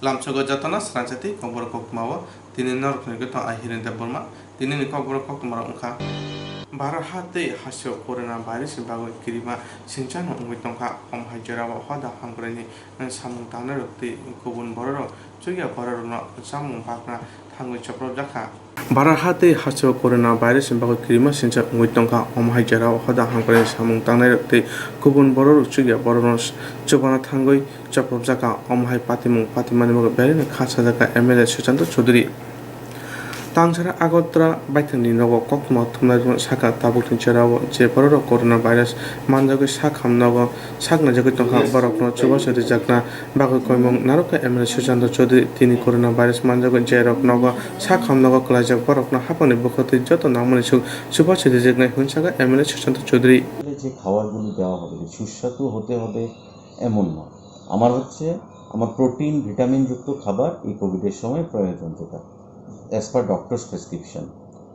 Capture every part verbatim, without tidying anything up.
Lamsogo jotono srangsa tei kokborok koktwmao tini norokni gwi tong ai Hiren Debbarma. Tinini kokborok koktwmarok wngkha: Bharat ha tei hasteo corona virus ni bagwi kirima sinchano wngwi tongkha. Omo hai jorao hoda hamkraini samung tangnairok tei kubun bororok chukya bororokno chamung bakna thangwi chopropjakha. Bharat ha tei hasteo corona virus ni bagwi kirima sincha wngwi tongkha. Omo hai jorao hoda hamkraini samung tangnairok tei kubun bororok chukya bororokno chubana thangwi chopropjakha. Omo hai patimung patimani bagwi belai no kha sajakha M L A Sushanta Chowdhury. Tangsara Agartala baithangni nogo koktwma thumnairokno sakha, tabukni jorao je bororok corona virus manjagwi sak ham nogo sak naijagwi tongkha, borokno chubachu rijakna bagwi koimung narwkha M L A Sushanta Chowdhury. Tini corona virus manjagwi jerok nogo sak ham nogo kwlaijak borokno haphangni bwkhak tei joto nangmani swk chubachu rijaknai hwn sakha M L A Sushanta Chowdhury. যে খাবারগুলো দেওয়া হবে যে সুস্বাদু হতে হবে এমন নয়। আমার হচ্ছে আমার প্রোটিন, ভিটামিনযুক্ত খাবার এই কোভিডের সময় প্রয়োজন, যেটা অ্যাজ পার ডক্টরস প্রেসক্রিপশন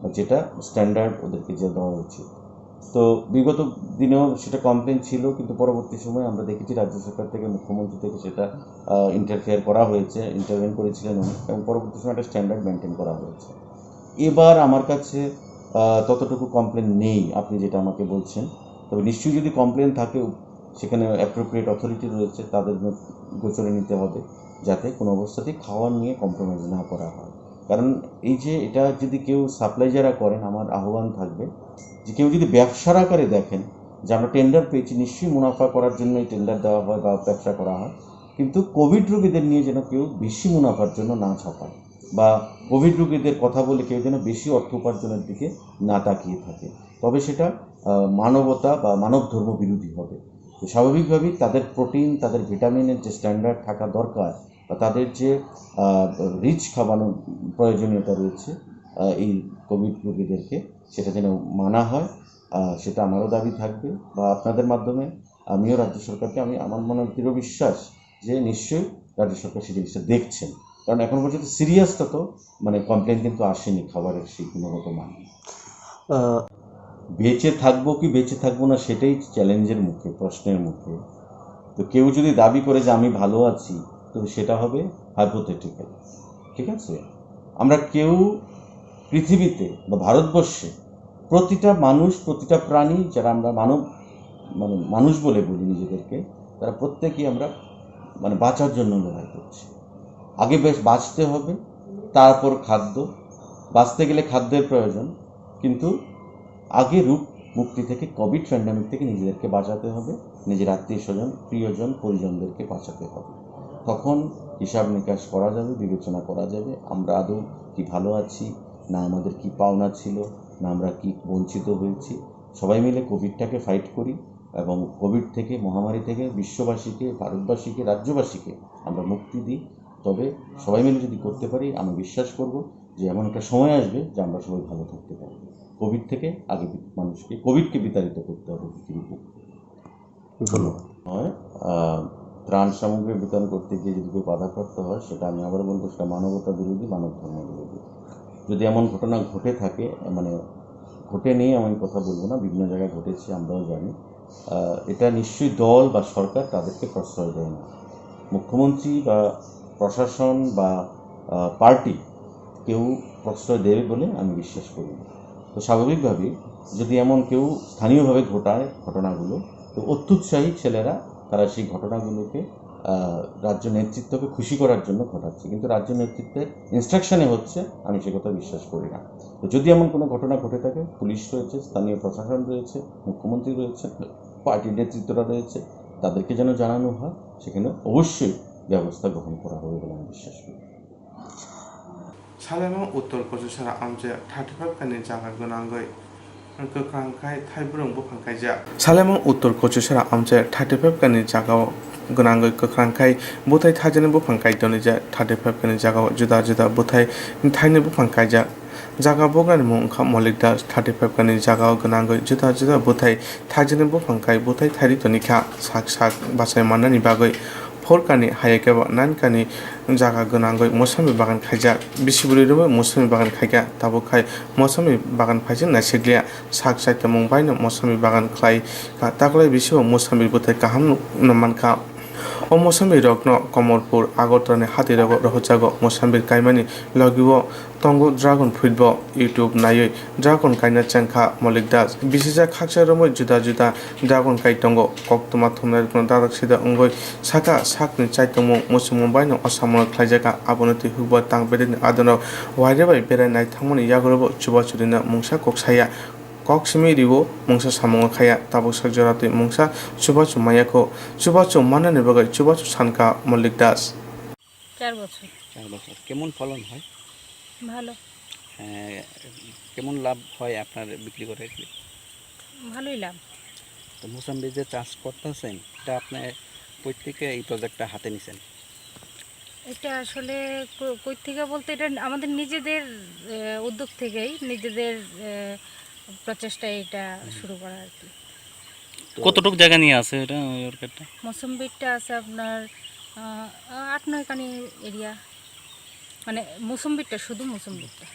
বা যেটা স্ট্যান্ডার্ড ওদেরকে যে দেওয়া উচিত। তো বিগত দিনেও সেটা কমপ্লেন ছিল, কিন্তু পরবর্তী সময়ে আমরা দেখেছি রাজ্য সরকার থেকে, মুখ্যমন্ত্রী থেকে সেটা ইন্টারফেয়ার করা হয়েছে, ইন্টারভেন করেছিলেন উনি, এবং পরবর্তী সময় একটা স্ট্যান্ডার্ড মেনটেন করা হয়েছে। এবার আমার কাছে আহ, ততটুকু কমপ্লেন নেই, আপনি যেটা আমাকে বলছেন। তবে নিশ্চয়ই যদি কমপ্লেন থাকে, সেখানে অ্যাপ্রোপ্রিয়েট অথরিটি রয়েছে, তাদের গো-, গোচরে নিতে হবে, যাতে কোনো অবস্থাতেই খাওয়ার নিয়ে কম্প্রোমাইজ না করা হয়। কারণ এই যে এটা যদি কেউ সাপ্লাই যারা করেন, আমার আহ্বান থাকবে যে কেউ যদি ব্যবসার আকারে দেখেন যে আমরা টেন্ডার পেয়েছি, নিশ্চয়ই মুনাফা করার জন্য এই টেন্ডার দেওয়া হয় বা ব্যবসা করা হয়, কিন্তু কোভিড রোগীদের নিয়ে যেন কেউ বেশি মুনাফার জন্য না ছাপায় বা কোভিড রোগীদের কথা বলে কেউ যেন বেশি অর্থ উপার্জনের দিকে না তাকিয়ে থাকে, তবে সেটা আহ, মানবতা বা মানব ধর্ম বিরোধী হবে। তো স্বাভাবিকভাবেই তাদের প্রোটিন, তাদের ভিটামিনের যে স্ট্যান্ডার্ড থাকা দরকার বা তাদের যে আহ, রিচ খাওয়ানোর প্রয়োজনীয়তা রয়েছে আহ, এই কোভিড রোগীদেরকে, সেটা যেন মানা হয়। আহ, সেটা আমারও দাবি থাকবে বা আপনাদের মাধ্যমে আমিও রাজ্য সরকারকে, আমি, আমার মনে হয় দৃঢ় বিশ্বাস যে নিশ্চয়ই রাজ্য সরকার সেই জিনিসটা দেখছেন, কারণ এখন পর্যন্ত সিরিয়াসটা তো মানে কমপ্লেন কিন্তু আসেনি খাবারের সেই গুণগত মান নিয়ে। আহ, বেঁচে থাকবো কি বেঁচে থাকবো না, সেটাই চ্যালেঞ্জের মুখে, প্রশ্নের মুখে। তো কেউ যদি দাবি করে যে আমি ভালো আছি, তো সেটা হবে হাইপোথেটিক্যাল, ঠিক আছে? আমরা কেউ পৃথিবীতে বা ভারতবর্ষে প্রতিটা মানুষ, প্রতিটা প্রাণী, যারা আমরা মানব, মানে মানুষ বলে বলি নিজেদেরকে, তারা প্রত্যেকেই আমরা মানে বাঁচার জন্য লড়াই করছি। আগে বেশ বাঁচতে হবে, তারপর খাদ্য। বাঁচতে গেলে খাদ্যের প্রয়োজন, কিন্তু আগে রোগ মুক্তি থেকে, কোভিড প্যান্ডেমিক থেকে নিজেদেরকে বাঁচাতে হবে, নিজের আত্মীয় স্বজন, প্রিয়জন, পরিজনদেরকে বাঁচাতে হবে। তখন হিসাব নিকাশ করা যাবে, বিবেচনা করা যাবে, আমরা আদৌ কি ভালো আছি, না আমাদের কি পাওনা ছিল, না আমরা কি বঞ্চিত হয়েছি। সবাই মিলে কোভিডটাকে ফাইট করি এবং কোভিড থেকে, মহামারী থেকে বিশ্ববাসীকে, ভারতবাসীকে, রাজ্যবাসীকে আমরা মুক্তি দিই। তবে সবাই মিলে যদি করতে পারি, আমি বিশ্বাস করব যে এমন একটা সময় আসবে যে আমরা সবাই ভালো থাকতে পারবো। কোভিড থেকে আগে বি-, মানুষকে, কোভিডকে বিতাড়িত করতে হবে পৃথিবীর বুক। ধন্যবাদ। হয়, আহ, ত্রাণ সামগ্রী বিতরণ করতে গিয়ে যদি কেউ বাধাপ্রাপ্ত হয়, সেটা আমি আবার বলবো, সেটা মানবতা বিরোধী, মানব ধর্ম বিরোধী। যদি এমন ঘটনা ঘটে থাকে, মানে, ঘটে নেই আমি কথা বলবো না, বিভিন্ন জায়গায় ঘটেছে, আমরাও জানি। আহ, এটা নিশ্চয়ই দল বা সরকার তাদেরকে প্রশ্রয় দেয় না। মুখ্যমন্ত্রী বা প্রশাসন বা, আহ, পার্টি কেউ প্রশ্রয় দেবে বলে আমি বিশ্বাস করি না। তো স্বাভাবিকভাবেই যদি এমন কেউ স্থানীয়ভাবে ঘটায় ঘটনাগুলো, তো অত্যুৎসাহী ছেলেরা তারা সেই ঘটনাগুলোকে, আহ, রাজ্য নেতৃত্বকে খুশি করার জন্য ঘটাচ্ছে, কিন্তু রাজ্য নেতৃত্বের ইনস্ট্রাকশনে হচ্ছে, আমি সে কথা বিশ্বাস করি না। তো যদি এমন কোনো ঘটনা ঘটে থাকে, পুলিশ রয়েছে, স্থানীয় প্রশাসন রয়েছে, মুখ্যমন্ত্রী রয়েছে, পার্টির নেতৃত্বরা রয়েছে, তাদেরকে যেন জানানো হয়, সেখানে অবশ্যই ব্যবস্থা গ্রহণ করা হবে বলে আমি বিশ্বাস করি। Salemang Uttor Kochusara amchai thirty five kani jaga gwnangwi kwkrang khai thaibrung buphang kaijak. Salemang Uttor Kochusara amchai thirty five kani jagao gwnangwi kwkrang khai bwthai thaijani buphang kai tonijak. Thirty five kani jagao juda juda bwthai thaini buphang kaijak. Jaga bugrani mung wngkha Molik Das. Thirty five kani jagao gwnangwi juda juda bwthai thaijani buphang kai bwthai thairi tonikha sak sak bachai mannani bagwi. Four kani, hayakhe bo nine kani jaga gwnangwi mosami bagan khaijak. Bisi bwrwi rwui mosami bagan khaikha, tabuk khai mosami bagan phaijak naisikliya. Sak chaitamung baino mosami bagan khlai kha, taklai bisi bo mosami bwthai kaham no mankha. O mosambirokno Komolpur, Agartala ni hatirogo rohorjago. Mosambir kaimani logi o tongo dragon fruit bo. YouTube naiwi dragon kaina chengkha Maulik Das. Bisijak khaksa romwi juda juda dragon kai tongo. Koktwma thumnairokno darak sida wngwi sakha sakni chaitongmung muchungmung baino o samungo khlaijakha. Abono twi hukbar tang bedekni adonrok waire bai berai naithangmani yagulobo chubachu rina mungsa kok saya. Kok simi rio mungsa samungo khaya. Tabuk sak jora twi mungsa chubachu manya kho. Chubachu mannani bagwi chubachu sankha Maulik Das. চার বছর। চার বছর। কেমন ফলন হয়? ভালো। আহ, কেমন লাভ হয় আপনার বিক্রি করে? ভালোই লাভ। তো মোসাম্বি যে চাষ করতেছেন, এটা আপনি কই থেকে এই প্রজেক্টটা হাতে নিছেন? এটা আসলে কো-, কই থেকে বলতে, এটা আমাদের নিজেদের, আহ, উদ্যোগ থেকেই, নিজেদের, আহ, প্রচেষ্টায় এটা হুম। শুরু করা আর কি। তো কতটুক জায়গা নিয়ে আছে এটা, ওই অর্কিডটা? মৌসম্বিটা আছে আপনার, আহ, আট নয় কানি এরিয়া, মানে মৌসম্বিটা, শুধু মৌসম্বিটা।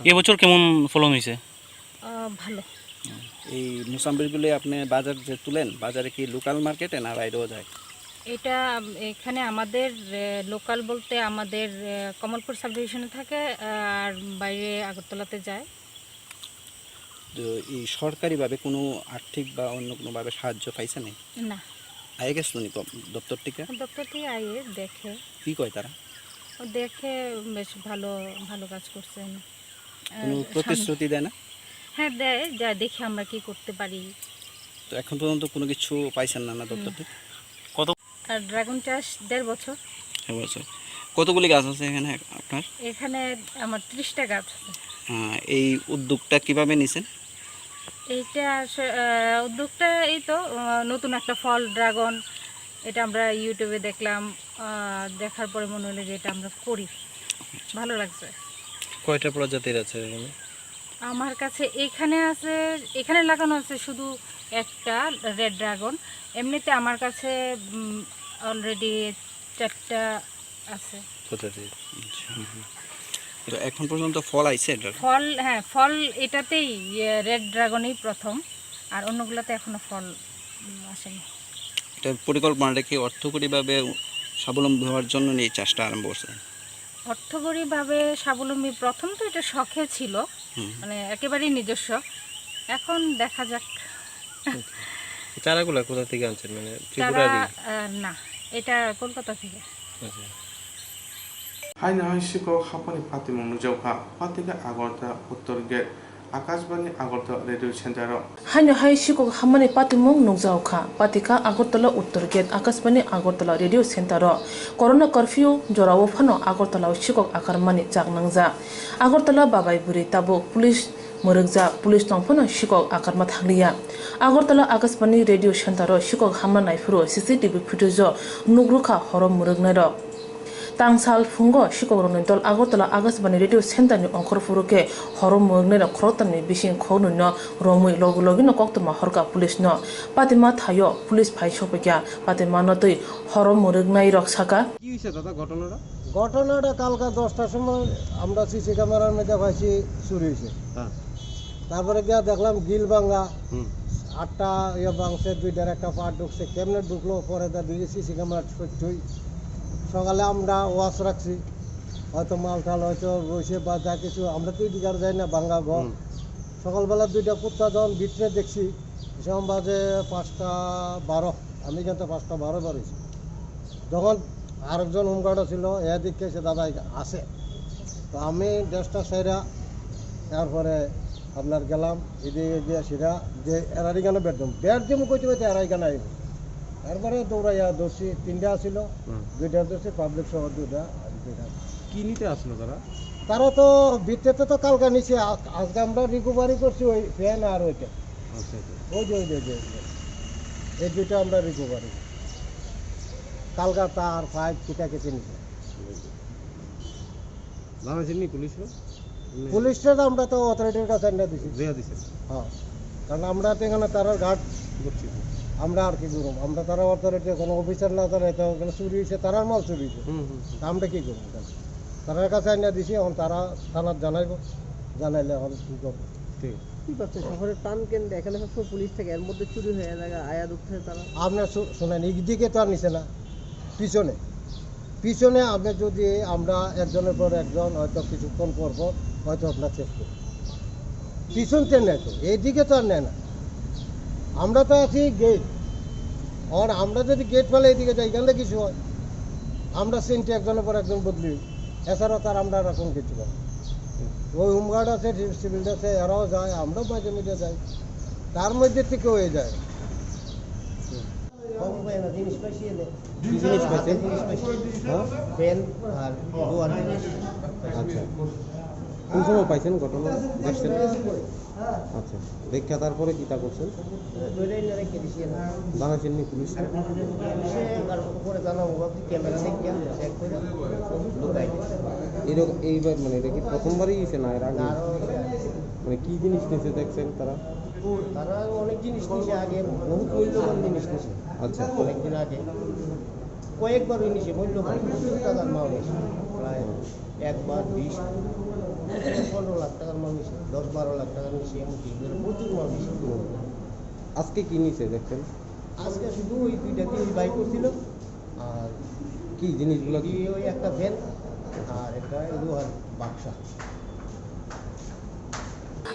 এবছর কেমন ফলন হয়েছে? আহ, ভালো। এই মোসাম্বিগুলি আপনি বাজার যে তুলেন, বাজারে কি লোকাল মার্কেটে না বাইরেও যায়? এটা, উম, এখানে আমাদের, আহ, লোকাল বলতে আমাদের, আহ, কমলপুর সাবডিভিশনে থাকে, আর বাইরে আগরতলাতে যায়। তো এই সরকারিভাবে কোনো আর্থিক বা অন্য কোনোভাবে সাহায্য পাইছেন? না। আগে গেছিল নি কম-, দপ্তর থেকে? দপ্তর থেকে আইয়ে দেখে। কি কয় তারা? ও দেখে বেশ ভালো, ভালো কাজ করছেন। কোনো আহ, সাম-, প্রতিশ্রুতি দেয় না? হ্যাঁ, দেয়, যা দেখি আমরা কি করতে পারি। তো এখন পর্যন্ত কোনো কিছু পাইছেন না, না দপ্তর হুম। থেকে? কত? আর ড্রাগন চাষ দেড় বছর। এক বছর। কতগুলি গাছ আছে এখানে আপনার? এখানে আমার ত্রিশটা গাছ আছে। আহ, এই উদ্যোগটা কিভাবে নিছেন? এইটা আস-, আহ, উদ্যোগটা এই তো, আহ, নতুন একটা ফল ড্রাগন, এটা আমরা YouTube-এ দেখলাম, আহ, দেখার পরে মনে হলো যে এটা আমরা করি, ভালো লাগছে। কয়টা প্রজাতির আছে এখানে? আমার কাছে এখানে আছে, এখানে লাগানো আছে শুধু একটা রেড ড্রাগন। এমনিতে আমার কাছে, উম, already চারটা আছে। প্রজাতি। আচ্ছা। হুম, হুম। তো এখন পর্যন্ত ফল আইছে এটার? ফল, হ্যাঁ, ফল এটাতেই, ইয়ে, রেড ড্রাগনই প্রথম, আর অন্যগুলোতে এখনো ফল, উম, আসেনি। এটা পরিকল্পনাটা কি অর্থকরীভাবে স্বাবলম্বী হওয়ার জন্য এই চাষটা আরম্ভ করছেন? অর্থকরীভাবে স্বাবলম্বী, প্রথম তো এটা শখে ছিল, হুম। মানে একেবারেই নিজস্ব। এখন দেখা যাক। এই চারাগুলা কোথা থেকে আনছেন? মানে চারা, ত্রিপুরারই? আহ, না, এটা কলকাতা থেকে। আচ্ছা। Haino hai sikok hapani patimung nukjaukha, patikha Agartala Uttor Gate, Akashbani Agartala Radio Center o. Haino hai sikok hamani patimung nukjaukha, patikha Agartala Uttor Gate, Akashbani Agartala Radio Center o. Corona curfew jorao phano Agartala o sikok akarmani chak nangjak. Agartala babai bwrwi tabuk police mwrwkjak, police tong phano sikok akarma thanglia. Agartala Akashbani Radio Center o sikok hamna naiphuru C C T V footage o nukrwkha horo mwrwknairok. Tangsal phungo sikokrokni dol Agartala Akashbani Radio Center ni ongkhorphuru khe horo mwrwknairok khoroktham ni bising khoroknwi no romwi logi logi no koktwma horkha police no. Patima thaio police phai sophaikha, patima no twi horo mwrwknairok sakha. কি হয়েছে দাদা ঘটনাটা? ঘটনাটা কালকে দশটার সময় আমরা সিসি ক্যামেরার মধ্যে পাইছি চুরি হয়েছে। হ্যাঁ। তারপরে গিয়া দেখলাম গ্রিল ভাঙা, হুম। আটটা ইয়ে ভাঙছে, দুইটার একটা পার্ট ঢুকছে। কেমনে ঢুকলো পরে তা দেখি সিসি ক্যামেরা সত্যই। সকালে আমরা ওয়াচ রাখছি, হয়তো মাল টাল হয়তো রয়েছে বা যা কিছু, আমরা তো এদিকে আর যাই না, ভাঙা ঘর। হুম। সকালবেলা দুইটা কুত্তা যখন ভিতরে দেখছি, সে সময় বাজে পাঁচটা বারো, আমি কিন্তু পাঁচটা বারো বার হয়েছি। যখন আরেকজন হোমগার্ডও ছিল, এদিকে এসে দাদা আছে। তো আমি ড্রেসটা সেরা, তারপরে আপনার গেলাম, এদিকে গিয়ে সেরা যে এরার এখানে বেডরুম, বেডরুম কইতে কইতে এরা এখানে আইব। তারপরে দৌড়াইয়া ধরছি, তিনটা ছিল, হুম। দুইটা ধরছি, পাবলিক সহ দুইটা, আর দুইটা। কি নিতে আসলো তারা? তারা তো ভিতরে তো কালকা নিচে, আজ-, আজকে আমরা রিকভারি করছি ওই ফ্যান আর ওইটা। আচ্ছা, আচ্ছা। ওই যে, ওই যে, ওই যে, ওই যে। এই দুইটা আমরা রিকভারি। কালকা তার, পাইপ, কিতা কিতি নিছে। জানাইছেন নি পুলিশে? পুলিশরা তো আমরা তো অথরিটির কাছে আনিয়া দিছি। দিয়া দিছেন? হ্যাঁ। কারণ আমরা তো এখানে তারার গার্ড। বুঝছি। আমরা আর কি করব? আমরা তারা অথরিটি কোনো অফিসার না জানাই তো এখানে চুরি হয়েছে, তারার মাল চুরি হয়েছে। হুম, হুম, হুম। তা আমরা কি করব এখানে? তারার কাছে আনিয়া দিছি, এখন তারা থানাত জানাইব, জানাইলে এখন কি করব? ঠিক। কি ভাবছেন, শহরের প্রাণকেন্দ্রে এখানে সবসময় পুলিশ থাকে, এর মধ্যে চুরি হয়ে যায়, আয়া ঢুকছে তারা। আপনার শু-, শুনেন, এইদিকে তো আর নিছে না, পিছনে, পিছনে আমরা যদি, আমরা একজনের পর একজন, হয়তো কিছুক্ষণ পর পর হয়তো আপনার চেক করি। পিছন তো নেয় তো, এইদিকে তো আর নেয় না। আমরা তো আছি গেট, আর আমরা যদি গেট ফেলে এদিকে যাই, এখানে কিছু হয়, আমরা সেন্টে একজনের পর একজন বদলি হই। এছাড়া তার আমরা আর এখন কিছু করি না। ওই হোমগার্ড আছে, সিভিল আছে, এরাও যায়, আমরাও মাঝে মধ্যে যাই, তার মধ্যে থেকে হয়ে যায়। কম হয় না, জিনিস পাইছি এনে। কি জিনিস পাইছেন? জিনিস পাইছি। হ্যাঁ? ভ্যান আর লোহার জিনিস। আচ্ছা। কোন সময় পাইছেন ঘটনা? দেখছেন? আচ্ছা। দেখে তারপরে কিতা করছেন? ধরে এনে রেখে দিছি এনে। জানাইছেন নি পুলিশে? পুলিশে আর উপরে জানাবো, আপনি ক্যামেরা দেখে চেক করে ঢুকাই দিন। এরকম, এইবার মানে এটা কি প্রথমবারই হয়েছে না এর আগে? আরো মানে কি জিনিস নিয়েছে দেখছেন তারা? তারা অনেক জিনিস নিয়েছে আগে, বহুত মূল্যবান জিনিস নিয়েছে। আচ্ছা। অনেকদিন আগে কয়েকবার নিয়েছে, মূল্যবান প্রচুর টাকার মাল নিয়েছে। প্রায় একবার বিশ, পনেরো লাখ টাকার মাল নিয়েছে, দশ বারো লাখ টাকার নিয়েছে, এমনকি এগুলো প্রচুর মাল নিয়েছে। আজকে কি নিয়েছে দেখছেন? আজকে শুধু ওই দুইটা তিন বাইক করছিল, আর কি জিনিসগুলো কি? ওই একটা ভ্যান আর একটা লোহার Baksa.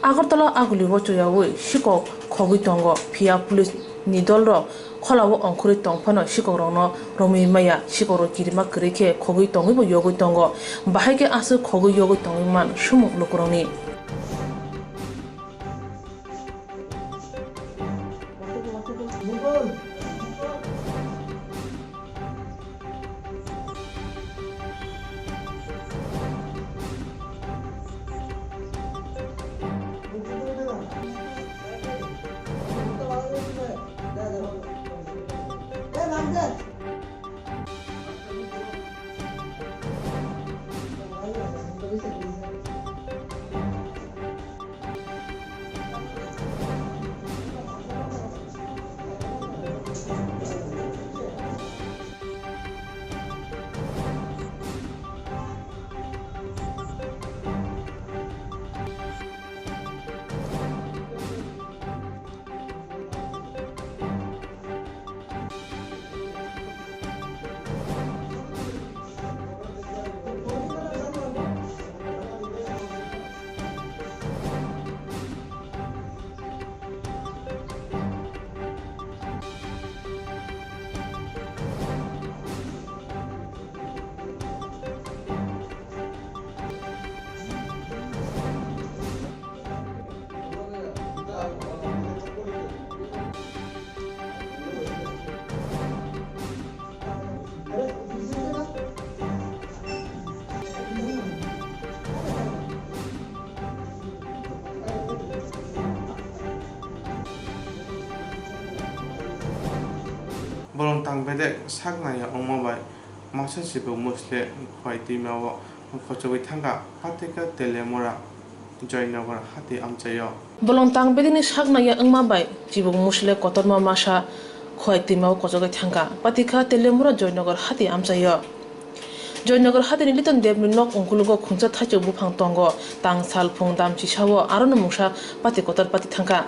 Agartala aguli o chuyawi sikok khogwi tongo, phiya police ni dol rok kholao ongkhorwi tong phano sikok rokno romwi maya, sikok rok kirima kwrwi khe khogwi tongwi bo yogwi tongo, bahai khe aswk khogwi yogwi tongwi man sumuk lukurokni. Bolong tang bedek sak naiya wngma bai masa chibuk musle Khowai twima o kochogwi thangkha Patika Teliamura Joynagar hati amchaio. Bolong tang bedekni sak naiya wngma bai chibuk musle kotorma masa Khowai twima o kochogwi thangkha Patika Teliamura Joynagar hati amchaio. Joynagar hatini Liton Debni nok ungkulugo khungsa thaichuk buphang tongo. Tang sal phung dam chisao arono mungsa pati kotor pati thangkha.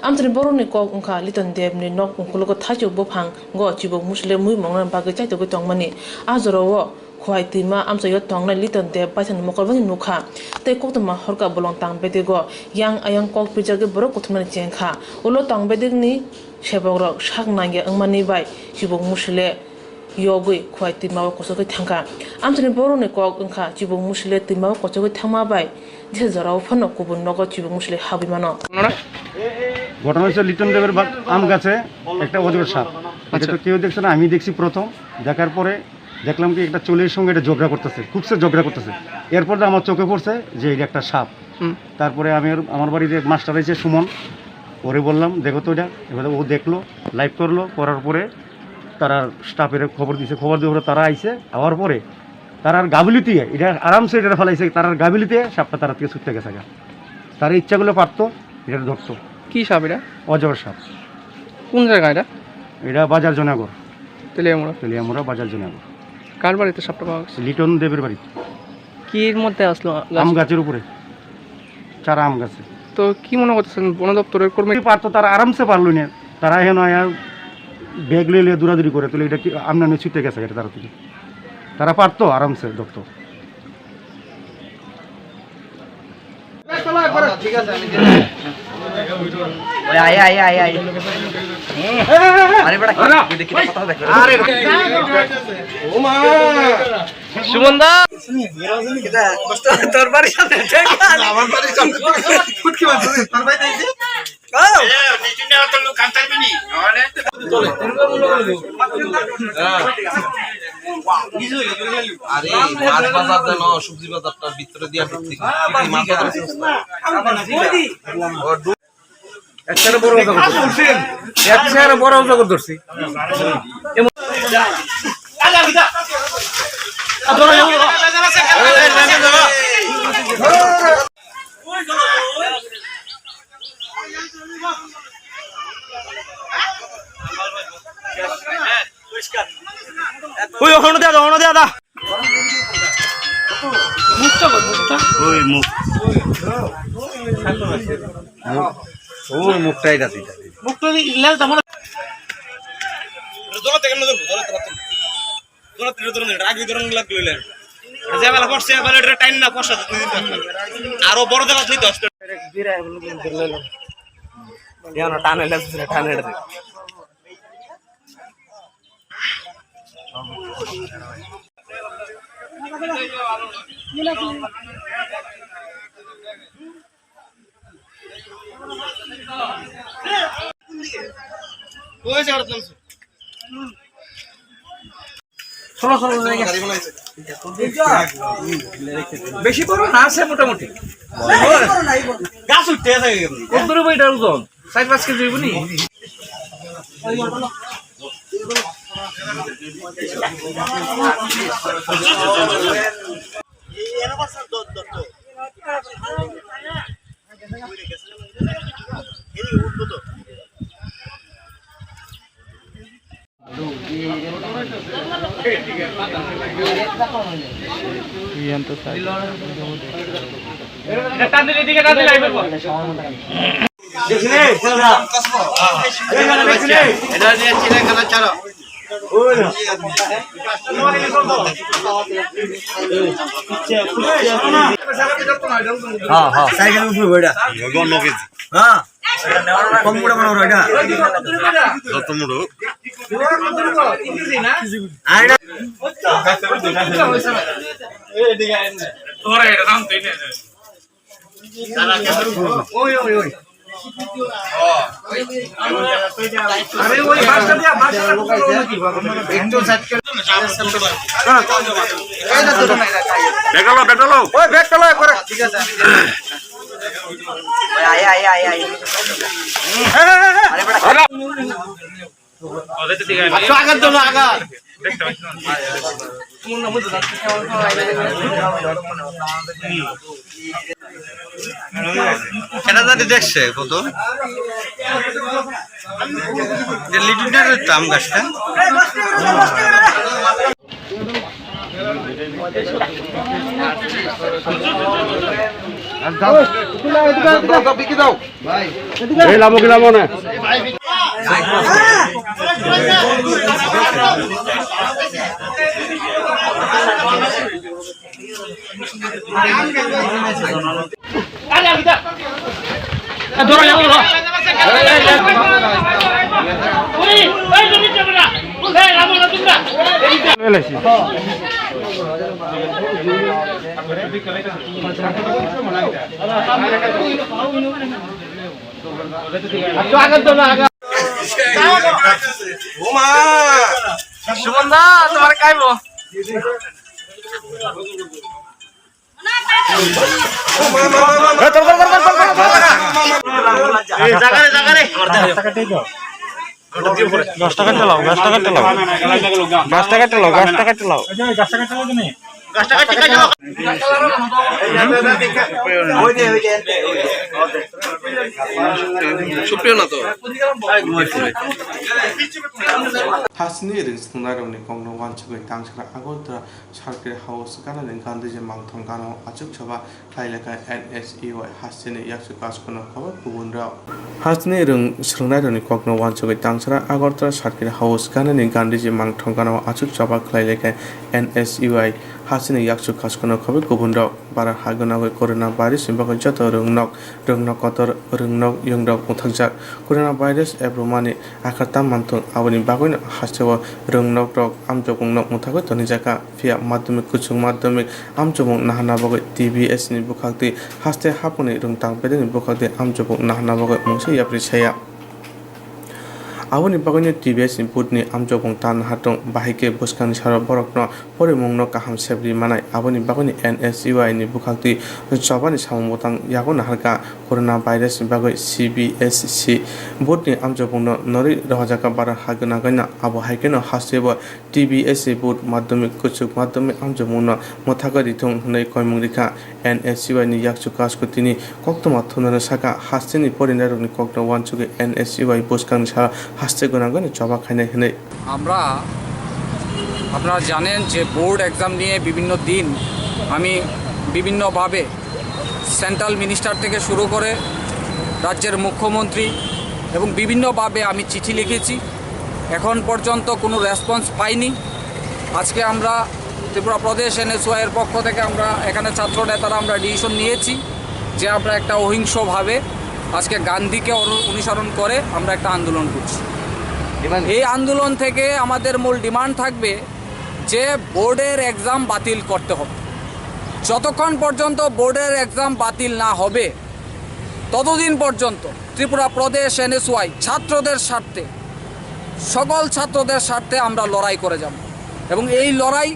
Amchaini borokni kok wngkha Liton Debni nok ungkulugo thaichuk buphango chibuk musle mui mongna bagwi chaitugwi tongmani. A jorao Khowai twima amchaio tongnai Liton Deb baithang mokolbani nukha. Tei koktwma horka bolong tang bedego yang ayang kok pirjagwi borok kuthumnani chengkha. Ulo tang bedegni sebokrok sak nangya wngmani bai chibuk musle yogwi Khowai twima o kochogwi thangkha. Amchaini borokni kok wngkha chibuk musle twima o kochogwi thangma bai jesa jorao phano kubun nogo chibuk musle habwi mano. ঘটনা হচ্ছে লিটন দেবের বা-, আম গাছে একটা অজগর সাপ। এটা তো আচ্ছা। কেউ দেখছে না, আমি দেখছি প্রথম। দেখার পরে দেখলাম কি একটা চোলের সঙ্গে এটা ঝগড়া করতেছে, খুব সে ঝগড়া করতেছে। এরপর তো আমার চোখে পড়ছে যে এটা একটা সাপ। হুম। তারপরে আমি ওর, আমার বাড়িতে এক মাস্টার আছে সুমন, ওরে বললাম, "দেখো তো এটা।" এবার ও দেখলো, লাইভ করলো, করার পরে তারা স্টাফের খবর দিছে, খবর দেওয়ার পরে তারা আইছে, আওয়ার পরে তারার গাবিলিতে এটা আরামসে এটা ফালাইছে, তারার গাবিলিতে সাপটা তারা থেকে ছুটতে গেছে গা। তারা ইচ্ছা করলে পারতো এটা ধরতো। কি সাপ এটা? অজগর সাপ। কোন জায়গা এটা? এটা বাজার জয়নগর। তেলিয়ামুড়া। তেলিয়ামুড়া বাজার জয়নগর। কার বাড়িতে সাপটা পাওয়া গেছে? লিটন দেবের বাড়ি। কির মধ্যে আসলো গাছ? আম গাছের উপরে, চারা আম গাছে। তো কি মনে করতেছেন বন দপ্তরের কর্মী? পারতো, তারা আরামসে পারলো না। তারা এখন আয়া ব্যাগ লইলে দৌড়াদৌড়ি করে, তাহলে এটা কি আমদানি ছুটে গেছে এটা তারা থেকে? তারা পারতো আরামসে ধরতো। ওই আয়, আয়, আয়, আয়। আরে বেটা, কি দেখি কথা দেখো। আরে। ও মা। সুমন দা। তোর বাড়ির সামনে। আমার বাড়ির সামনে। ফুটকি মারছে, তোর বাড়ি দেখছি। আরে, মাছ বাজার যেন সবজি বাজারটার ভিতরে দিয়া ঢুকতে কি মাছ বাজার আছে? ও, ঢুক-, একটা বড় জগৎ ধরছি। একটা বড় জগৎ ধরছি। এমন ওই ওখানে দেয়া দাও, ওখানে দেয়া দাও। মুখটা বল, মুখটা। ওই মুখ। মুখ। ওই মুখটাই কাছে। মুখটা ইলাল তেমন। দূরে থেকে নজর, দূরে থেকে। দূরে থেকে, দূরে থেকে। আগে দূরে লাগলো ইলাল। যে বেলা পড়ছে, বেলা এটা টাইম না, পয়সা তো দিন তো। আরো বড় জায়গা তুই দশ টাকা। বিরাট বলে দিন দিলাম। ইয়া না, টানে লাগছে, টানে লাগছে। চলো, চলো, চলো। বেশি বড় না আছে মোটামুটি। গাছ উঠতে থাকে। কত দূরে বই এটা ওজন? চার পাঁচ কেজি হইব নি? হ্যাঁ, হ্যাঁ। সাইকেল উপরে বইটা। হ্যাঁ। কম মোটা মনে হয় এটা। যত মোটা। আরে না। ওই, ওই, ওই। আরে ওই বাসটা দিয়া, বাসটা দিয়া। একটু সাইড করে। বেটালো, বেটালো। ওই বেটালো একবারে। ঠিক আছে। আয়, আয়, আয়, আয়। আরে বেটা। আচ্ছা, আগার জন্য আগার। এটা যদি দেখছে কত? এটা লিটুটার আম গাছটা। এই লামো কি লামো না? সুমন দা, তোমার কাইবো। গাছটা কাটতে লাও, গাছটা কাটতে লাও। গাছটা কাটতে লাও, গাছটা কাটতে লাও। সুপ্রিয় না তো। Hasteni ring swngnai rokni kokno wansugwi tangsara Agartala Circuit House ganani Gandhiji mangthong ganao achuk choba khlai lekha N S U I hasteni yakchu kaskuno khobor kubun rok. Hasteni ring swngnai rokni kokno wansugwi tangsara Agartala Circuit House ganani Gandhiji mangthong ganao achuk choba khlai lekha N S U I hasteni yakchu kaskuno khobor kubun rok. Bara ha gwnagwi corona virus ni bagwi joto rwngnok, rwngnok kotor, rwngnok ywngrok mwthakjak. Corona virus ebrumani akar tam manthung, aboni bagwino hasteo rwngnokrok amchokmungno mwthagwi tonijakha. Phiya madhyamik, kuchuk madhyamik amchokmung nahana bagwi T B S ni bwkhaktwi haste haphangni rwngthang bedekni bwkhaktwi amchokmung nahana bagwi mungsa yapri saya. Aboni bagwino T B S ni board ni amchokmung tan nahartong, bahai khe bwskangni salo borokno porimungno kaham sebri manai. Aboni bagwino N S U I ni bwkhaktwi chobani samung bwtang yago naharkha. Corona virus ni bagwi C B S C board ni amchokmungno norwi rohorjakha bara ha gwnagwino, abo hai kheno hasteo T B S C board madhyamik, kuchuk madhyamik amchokmungno mwthagwi rithung hwnwi koimung rikha. N S U I ni yakchu kasku tini koktwma thumnano sakha, hasteni porinairokni kokno wansugwi N S U I bwskangni salo haste gwnagwino choba khainai hwnwi. আমরা, আপনারা জানেন যে board exam নিয়ে বিভিন্ন দিন আমি বিভিন্নভাবে central minister থেকে শুরু করে রাজ্যের মুখ্যমন্ত্রী এবং বিভিন্নভাবে আমি চিঠি লিখেছি। এখন পর্যন্ত কোনো রেসপন্স পাইনি। আজকে আমরা ত্রিপুরা প্রদেশ এনএসওয়াই এর পক্ষ থেকে আমরা এখানে ছাত্র নেতারা আমরা ডিসিশন নিয়েছি যে আমরা একটা অহিংসভাবে আজকে গান্ধীকে অনু-, অনুসরণ করে আমরা একটা আন্দোলন করছি। ডিমান্ড? এই আন্দোলন থেকে আমাদের মূল ডিমান্ড থাকবে যে বোর্ডের এক্সাম বাতিল করতে হবে। যতক্ষণ পর্যন্ত বোর্ডের এক্সাম বাতিল না হবে, ততদিন পর্যন্ত ত্রিপুরা প্রদেশ এনএসওয়াই ছাত্রদের স্বার্থে, সকল ছাত্রদের স্বার্থে আমরা লড়াই করে যাব। এবং এই লড়াই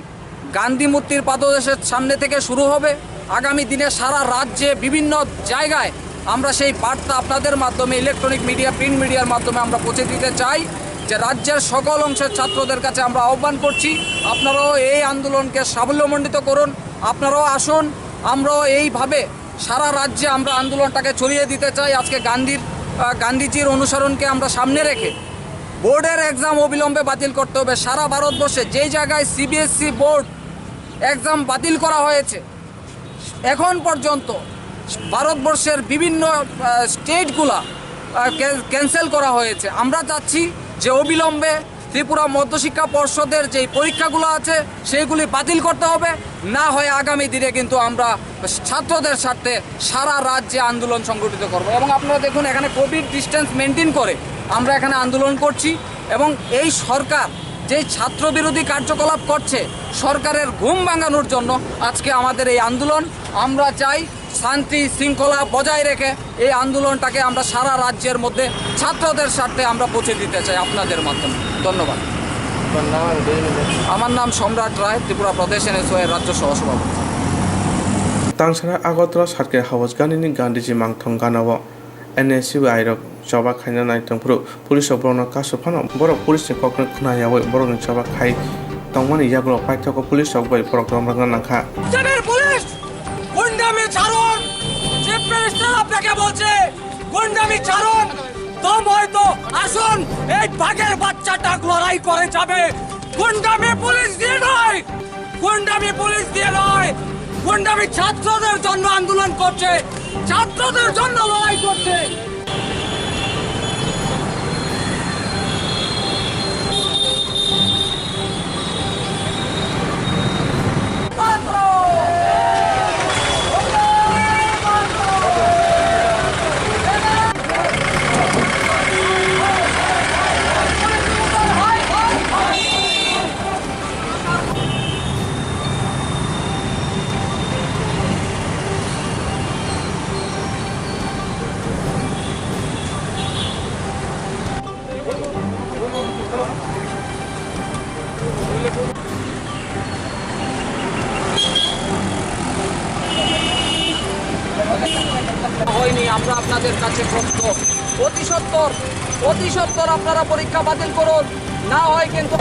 গান্ধী মূর্তির পাদদেশের সামনে থেকে শুরু হবে। আগামী দিনে সারা রাজ্যে বিভিন্ন জায়গায় আমরা সেই বার্তা আপনাদের মাধ্যমে, ইলেকট্রনিক মিডিয়া, প্রিন্ট মিডিয়ার মাধ্যমে আমরা পৌঁছে দিতে চাই যে রাজ্যের সকল অংশের ছাত্রদের কাছে আমরা আহ্বান করছি, আপনারাও এই আন্দোলনকে সাফল্যমণ্ডিত করুন, আপনারাও আসুন, আমরাও এইভাবে সারা রাজ্যে আমরা আন্দোলনটাকে ছড়িয়ে দিতে চাই। আজকে গান্ধীর, আহ, গান্ধীজির অনুসরণকে আমরা সামনে রেখে বোর্ডের এক্সাম অবিলম্বে বাতিল করতে হবে। সারা ভারতবর্ষে যেই জায়গায় সিবিএসই বোর্ড এক্সাম বাতিল করা হয়েছে, এখন পর্যন্ত ভারতবর্ষের বিভিন্ন, আহ, স্টেটগুলা, আহ, ক্যান-, ক্যান্সেল করা হয়েছে। আমরা চাচ্ছি যে অবিলম্বে ত্রিপুরা মধ্যশিক্ষা পর্ষদের যেই পরীক্ষাগুলো আছে, সেইগুলি বাতিল করতে হবে, না হয় আগামী দিনে কিন্তু আমরা ছাত্রদের স্বার্থে সারা রাজ্যে আন্দোলন সংগঠিত করব। এবং আপনারা দেখুন, এখানে কোভিড ডিস্টেন্স মেনটেন করে আমরা এখানে আন্দোলন করছি। এবং এই সরকার যেই ছাত্র বিরোধী কার্যকলাপ করছে, সরকারের ঘুম ভাঙানোর জন্য আজকে আমাদের এই আন্দোলন। আমরা চাই শান্তি শৃঙ্খলা বজায় রেখে এই আন্দোলনটাকে আমরা সারা রাজ্যের মধ্যে ছাত্রদের স্বার্থে আমরা পৌঁছে দিতে চাই আপনাদের মাধ্যমে। ধন্যবাদ। আমার নাম সম্রাট রায়, ত্রিপুরা প্রদেশ এনএসওয়াই এর রাজ্য সহসভাপতি। Tangsana Agartala Circuit House ganini Gandhiji mangthong ganao N S U I rok choba khaina nai tongphuru, police rok borokno kasu phano borok police ni kokno khna yaui borokni choba khai tongmani yagulo paithago police rok bai borok romrokna nangkha. রাজ্যের পুলিশ গুন্ডামি ছাড়ুন, chief minister আপনাকে বলছে গুন্ডামি ছাড়ুন, দম হয়তো আসুন, এই বাঘের বাচ্চাটা লড়াই করে যাবে। গুন্ডামি পুলিশ দিয়ে নয়, গুন্ডামি পুলিশ দিয়ে নয়, গুন্ডামি ছাত্রদের জন্য আন্দোলন করছে, ছাত্রদের জন্য লড়াই করছে। হয়নি, আমরা আপনাদের কাছে প্রস্তুত। অতি সত্বর, অতি সত্বর আপনারা পরীক্ষা বাতিল করুন, না হয় কিন্তু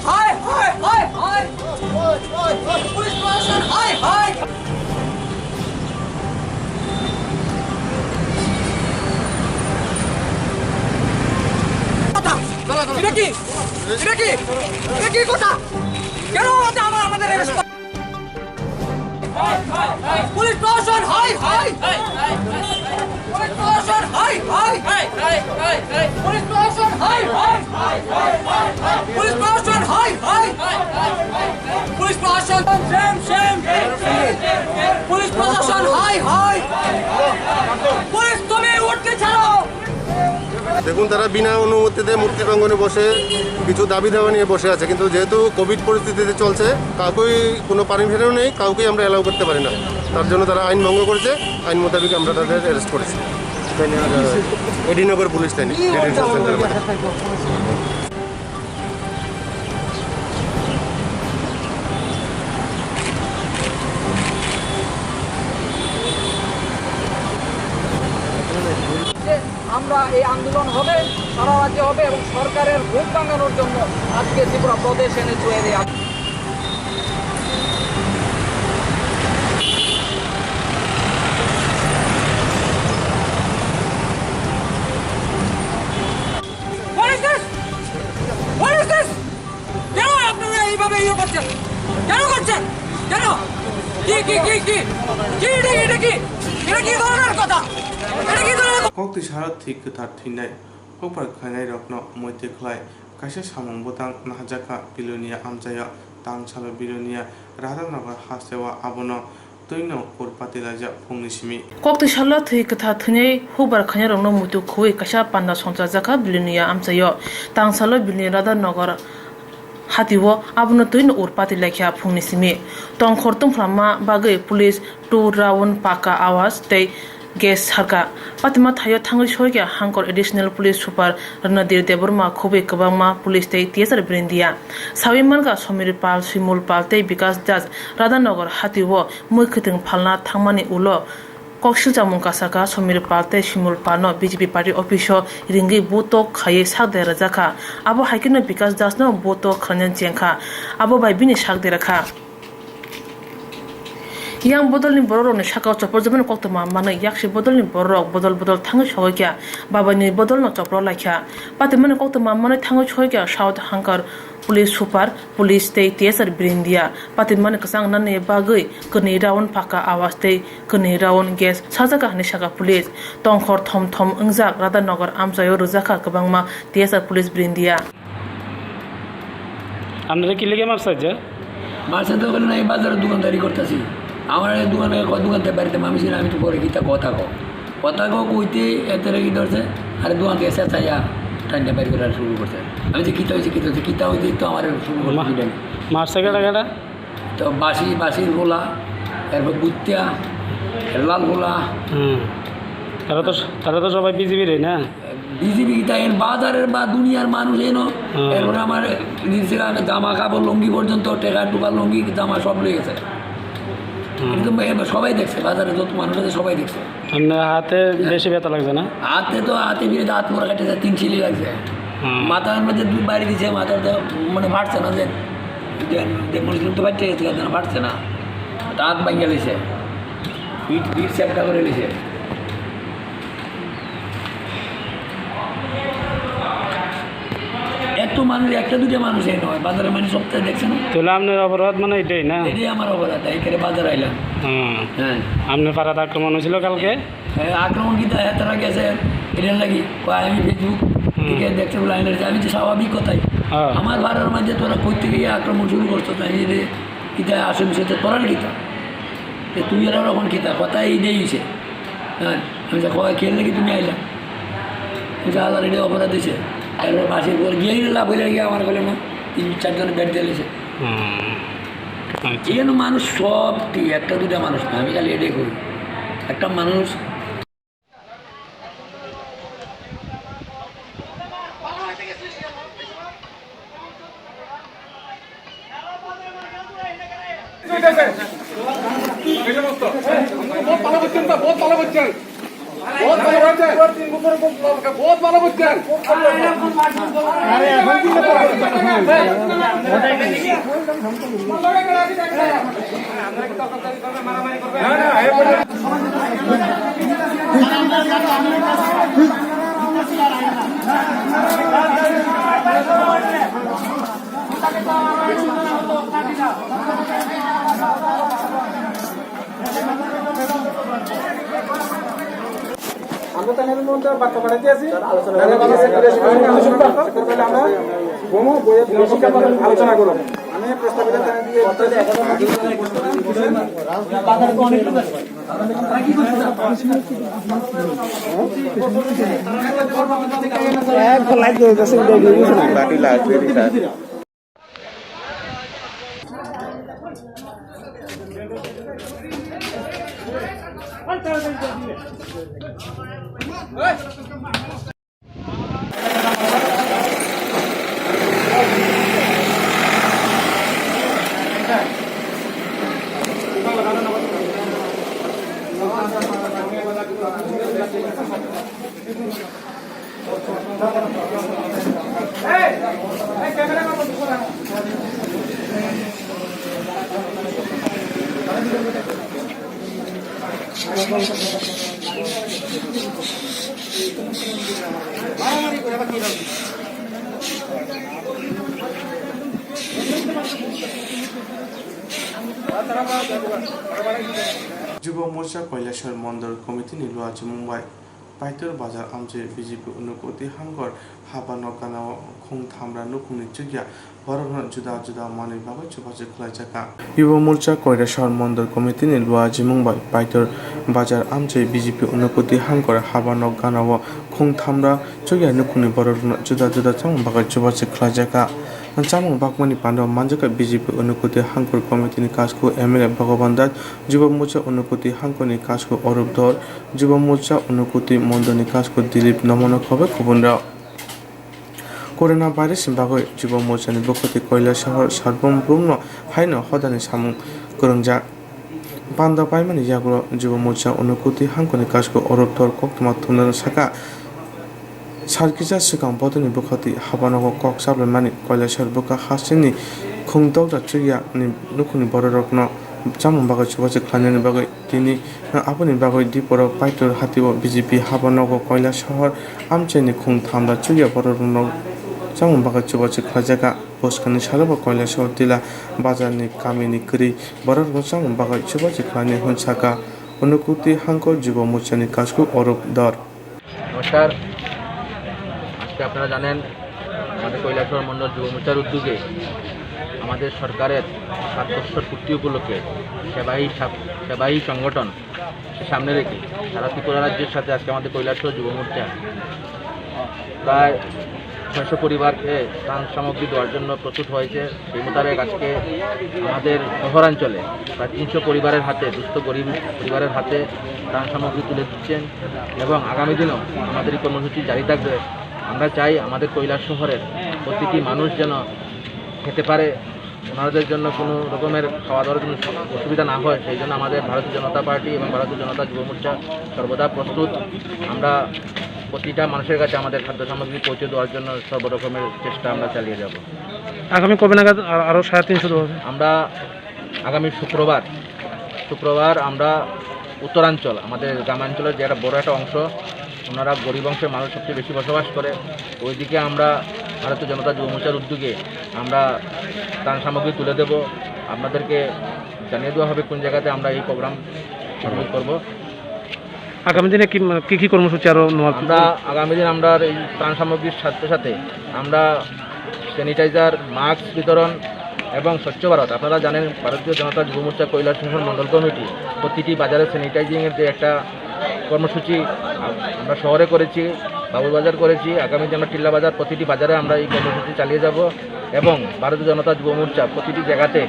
হায়, হায়, হায়, হায়। পুলিশ প্রশাসন, হায়, হায়। কি? এটা কি? এটা কি কথা? কেন আমাদের, আমাদের অ্যারেস্ট করা? পুলিশ প্রশাসন, হাই, হাই! পুলিশ প্রশাসন, হাই, হাই! পুলিশ প্রশাসন, হাই, হাই! পুলিশ প্রশাসন, হাই, হাই! পুলিশ প্রশাসন, সেম, সেম! পুলিশ প্রশাসন, হাই, হাই! পুলিশ, তুমি উঠতে ছাড়ো! দেখুন, তারা বিনা অনুমতিতে মূর্তি প্রাঙ্গণে বসে কিছু দাবি দাওয়া নিয়ে বসে আছে, কিন্তু যেহেতু কোভিড পরিস্থিতিতে চলছে, কাউকেই কোনো পারমিশনও নেই, কাউকেই আমরা অ্যালাউ করতে পারি না। তার জন্য তারা আইন ভঙ্গ করেছে, আইন মোতাবেক আমরা তাদের অ্যারেস্ট করেছি। এডিনগর পুলিশ লাইনে, ডিটেনশন সেন্টারে। আমরা এই আন্দোলন হবে, সারা রাজ্যে হবে এবং সরকারের ঘুম ভাঙানোর জন্য আজকে ত্রিপুরা প্রদেশ এনএসইউ এর এই আন্দোলন। What is this? What is this? কেন আপনারা এইভাবে ইয়ে করছেন? কেন করছেন? কেন? কি, কি, কি, কি? কি এটা, এটা কি? এটা কি ধরনের কথা? এটা কি ধরনের কথা? Kok twi salo thwi kwthar thwinai hukbar khlainairokno muitu khlai kaisa samung bwtang naharjakha Bilonia amchaio. Tangsalo Bilonia Radhanagar hasteo abono twino urpati laijak phungni simi. Kok twi salo thwi kwthar thwinai hukbar khainairokno muitu khwi kaisa panda songchajakha Bilonia amchaio. Tangsalo Bilonia Radhanagar hatio abono twino urpati laikha phungni simi. Tongkhor tungphlamma bagwi police two round paka awas tei gas sarkha. Patima thaio thangwi soikha Hangkor Additional Police Super Ranadir Debbarma khubui kwbangma police tei T S R Brindia. Sawi mankha Somir Pal, Simul Pal tei Bikas Das Radhanagar hatio mui khwtwng phalna thangmani ulo kok silchamung kasakha. Somir Pal tei Simul Palno B J P party office-o ringwi botok khaiwi sak derajakha. Abo haikheno Bikas Dasno botok khlainani chengkha, abo bai bini sak derakha. Yang bodolni bororokni sakao chopor jabani koktwma manwi yaksi bodolni bororok bodol bodol thangwi sohoikha, babaini bodolno chopro laikha. Patimani koktwma manwi thangwi sohoikha South Hangkar police super, police tei T S R Brindia. Patimani kwchang nani bagwi kwnwi round paka awas tei kwnwi round gas sajaka hinwi saka police. Tongkhor thom thom wngjak Radhanagar amchaio rwjakha kwbangma T S R police Brindia. আপনারা কি লেগে মারছে যে? মারছে তো ওখানে নাই, বাজারে দোকানদারি করতেছি। আমার এই দোকানে ক-, দোকান থেকে বাড়িতে মামি ছিল, আমি তো পরে কিতা কথা কো। কথা কো কইতে এতে রেগে ধরছে, আরে দোকান থেকে চেঁচাইয়া টাইনটা বের করার শুরু করছে। আমি যে কিতা হইছে, কিতা হইছে, কিতা হইতে তো আমার শুরু করছে মা-, পিটানি। মারছে কেডা কেডা? তো বাসি, বাসির গোলা, এরপর গুত্তা, লাল গোলা। হুম। তারা তো, তারা তো সবাই বিজিবির না? বিজিবি কিতা এর বাজারের বা দুনিয়ার মানুষ এনো, হুম। এরপরে আমার নিজের আমি জামা কাপড় লুঙ্গি পর্যন্ত, টেকা টুকা লুঙ্গি জামা সব লয়ে গেছে। হুম। এটা তো এবার সবাই দেখছে, বাজারে যত মানুষ আছে সবাই দেখছে। আপনার হাতে বেশি ব্যথা লাগছে না? হাতে তো, হাতে বিয়ে দাঁত মোড়া কাটে যায়, তিন চিলি লাগছে। হুম। মাথার মধ্যে দুই বাড়ি দিছে, মাথার তো মানে ফাটছে না যে, যে, যে মুসলিম তো বাচ্চা গেছে, ফাটছে না। দাঁত ভাঙিয়ে লিছে, পিঠ, পিঠ চ্যাপটা করে লিছে। এত মানুষ, একটা দুইটা মানুষ এই নয়, বাজারের মানুষ সপ্তাহে দেখছে না। তাহলে আপনার অপরাধ মানে এটাই না? এটাই আমার অপরাধ, এই করে বাজার আইলাম। হুম। হ্যাঁ। আপনার পাড়াতে আক্রমণ হয়েছিল কালকে? হ্যাঁ, আক্রমণ কিন্তু হ্যাঁ, তারা গেছে, এটা নাকি কয় আমি Facebook হুম। থেকে দেখতে বলে আইলাম, আমি তো স্বাভাবিক কথাই। হ্যাঁ। আমার পাড়ার মাঝে তোরা করতে গিয়ে আক্রমণ শুরু করছো, তাই এটা, এটা আসলে সেটা করার কিতা? তো তুই এরা ওরকম কিতা? কথা এই নেই সে। হ্যাঁ, আমি তো কয়, "খেললে কি তুমি আইলা?" আমি তো আল্লাহ রেডি অপরাধ দিছে। এরপরে বাসে পরে গিয়ে লাভ হইলে গিয়ে আমার বলে না, তিন চারজনে ব্যাট দিয়েছে। হুম। আচ্ছা। এর মানুষ সব ঠিক, একটা দুইটা মানুষ না, আমি খালি এটাই করি। একটা মানুষ बहुत पाला बच्चन था, बहुत पाला बच्चन। बहुत पाला बच्चन। बहुत पाला बच्चन। अरे, এখন কি ব্যাপার? প্রধানের মধ্যে বাক্য বাড়াইতে আছি। আলোচনা করবো। আমরা বইয়ে আলোচনা করবো। আমি প্রস্তাবিত Jubo Morcha Kailasor Mondol Committee ni luachi Mumbai. Paitor Bazar amchai B J P Unakoti hangkor haba nok ganao khung thamra nukhungni chukya borokno juda juda manwi bagwi chubachu khlaijakha. Yubo Morcha Kailasor Mondol Committee ni luachi Mumbai. Paitor Bazar amchai B J P Unakoti hangkor haba nok ganao khung thamra chukya nukhungni borokno juda juda chamung bagwi chubachu khlaijakha. Chamung bakmani pandao manjakha B J P Unakoti hangkor committee ni kasku M L A Bhagavan Das, Jubo Morcha Unakoti hangkorni kasku Arup Dhar, Jubo Morcha Unakoti mondolni kasku Dilip Nomono khobai kubunrok. Corona virus ni bagwi Jubo Morcha ni bukhoti Kailasahar Sarbom Brumno haino hodani samung kwrwngjak. Panda paimani yagulo Jubo Morcha Unakoti hangkorni kasku Arup Dhar koktwma thumnano saka. Sal kisa swkang bodolni bwkhati habanogo kok chaplaimani Kailasahar bwkha hasteni khung dokda chukya ni nukhungni bororokno chamung bagwi chubachu khlainani bagwi tini aboni bagwi Diporo Paitor hatio B J P habanogo Kailasahar amchaini khung thamda chukya bororokno chamung bagwi chubachu khlaijakha. Bwskangni salobo Kailasahar Tila bazarni kamini kwrwi bororokno chamung bagwi chubachu khlainai hwn sakha Unakoti hangkor Jubo Morchani kasku Arup Dhar. নমস্কার। আজকে আপনারা জানেন, আমাদের কৈলাসহর মণ্ডল যুব মোর্চার উদ্যোগে আমাদের সরকারের সাত বছর পূর্তি উপলক্ষে সেবাই সাব-, সেবাই সংগঠন সামনে রেখে সারা ত্রিপুরা রাজ্যের সাথে আজকে আমাদের কৈলাসহর যুব মোর্চা প্রায় ছয়শো পরিবারকে ত্রাণ সামগ্রী দেওয়ার জন্য প্রস্তুত হয়েছে। সেই মোতাবেক আজকে আমাদের শহরাঞ্চলে প্রায় তিনশো পরিবারের হাতে, দুস্থ গরিব পরিবারের হাতে ত্রাণ সামগ্রী তুলে দিচ্ছেন এবং আগামী দিনও আমাদের এই কর্মসূচি জারি থাকবে। আমরা চাই আমাদের কৈলাসহরের প্রতিটি মানুষ যেন খেতে পারে, ওনাদের জন্য কোনো রকমের খাওয়া দাওয়ার কোনো অসুবিধা না হয়, সেই জন্য আমাদের ভারতীয় জনতা পার্টি এবং ভারতীয় জনতা যুব মোর্চা সর্বদা প্রস্তুত। আমরা প্রতিটা মানুষের কাছে আমাদের খাদ্য সামগ্রী পৌঁছে দেওয়ার জন্য সর্বরকমের চেষ্টা আমরা চালিয়ে যাব। আগামী কবে নাগাদ আ-, আরো সাড়ে তিনশো দেওয়া হবে? আমরা আগামী শুক্রবার, শুক্রবার আমরা উত্তরাঞ্চল, আমাদের গ্রামাঞ্চলের যে একটা বড় একটা অংশ, ওনারা গরিব অংশের মানুষ সবচেয়ে বেশি বসবাস করে, ওইদিকে আমরা ভারতীয় জনতা যুব মোর্চার উদ্যোগে আমরা ত্রাণ সামগ্রী তুলে দেব। আপনাদেরকে জানিয়ে দেওয়া হবে কোন জায়গাতে আমরা এই প্রোগ্রাম শিডিউল করব। আগামী দিনে কি, কি কি কর্মসূচি আরো নেওয়া? আমরা আগামী দিন আমরা এই ত্রাণ সামগ্রীর সাথে সাথে আমরা স্যানিটাইজার, মাস্ক বিতরণ এবং স্বচ্ছ ভারত, আপনারা জানেন ভারতীয় জনতা যুব মোর্চা কৈলাসহর মণ্ডল কমিটি প্রতিটি বাজারে স্যানিটাইজিংয়ের যে একটা কর্মসূচি আমরা শহরে করেছি, বাবুবাজার করেছি, আগামী দিন আমরা টিল্লা বাজার, প্রতিটি বাজারে আমরা এই কর্মসূচি চালিয়ে যাব এবং ভারতীয় জনতা যুব মোর্চা প্রতিটি জায়গাতে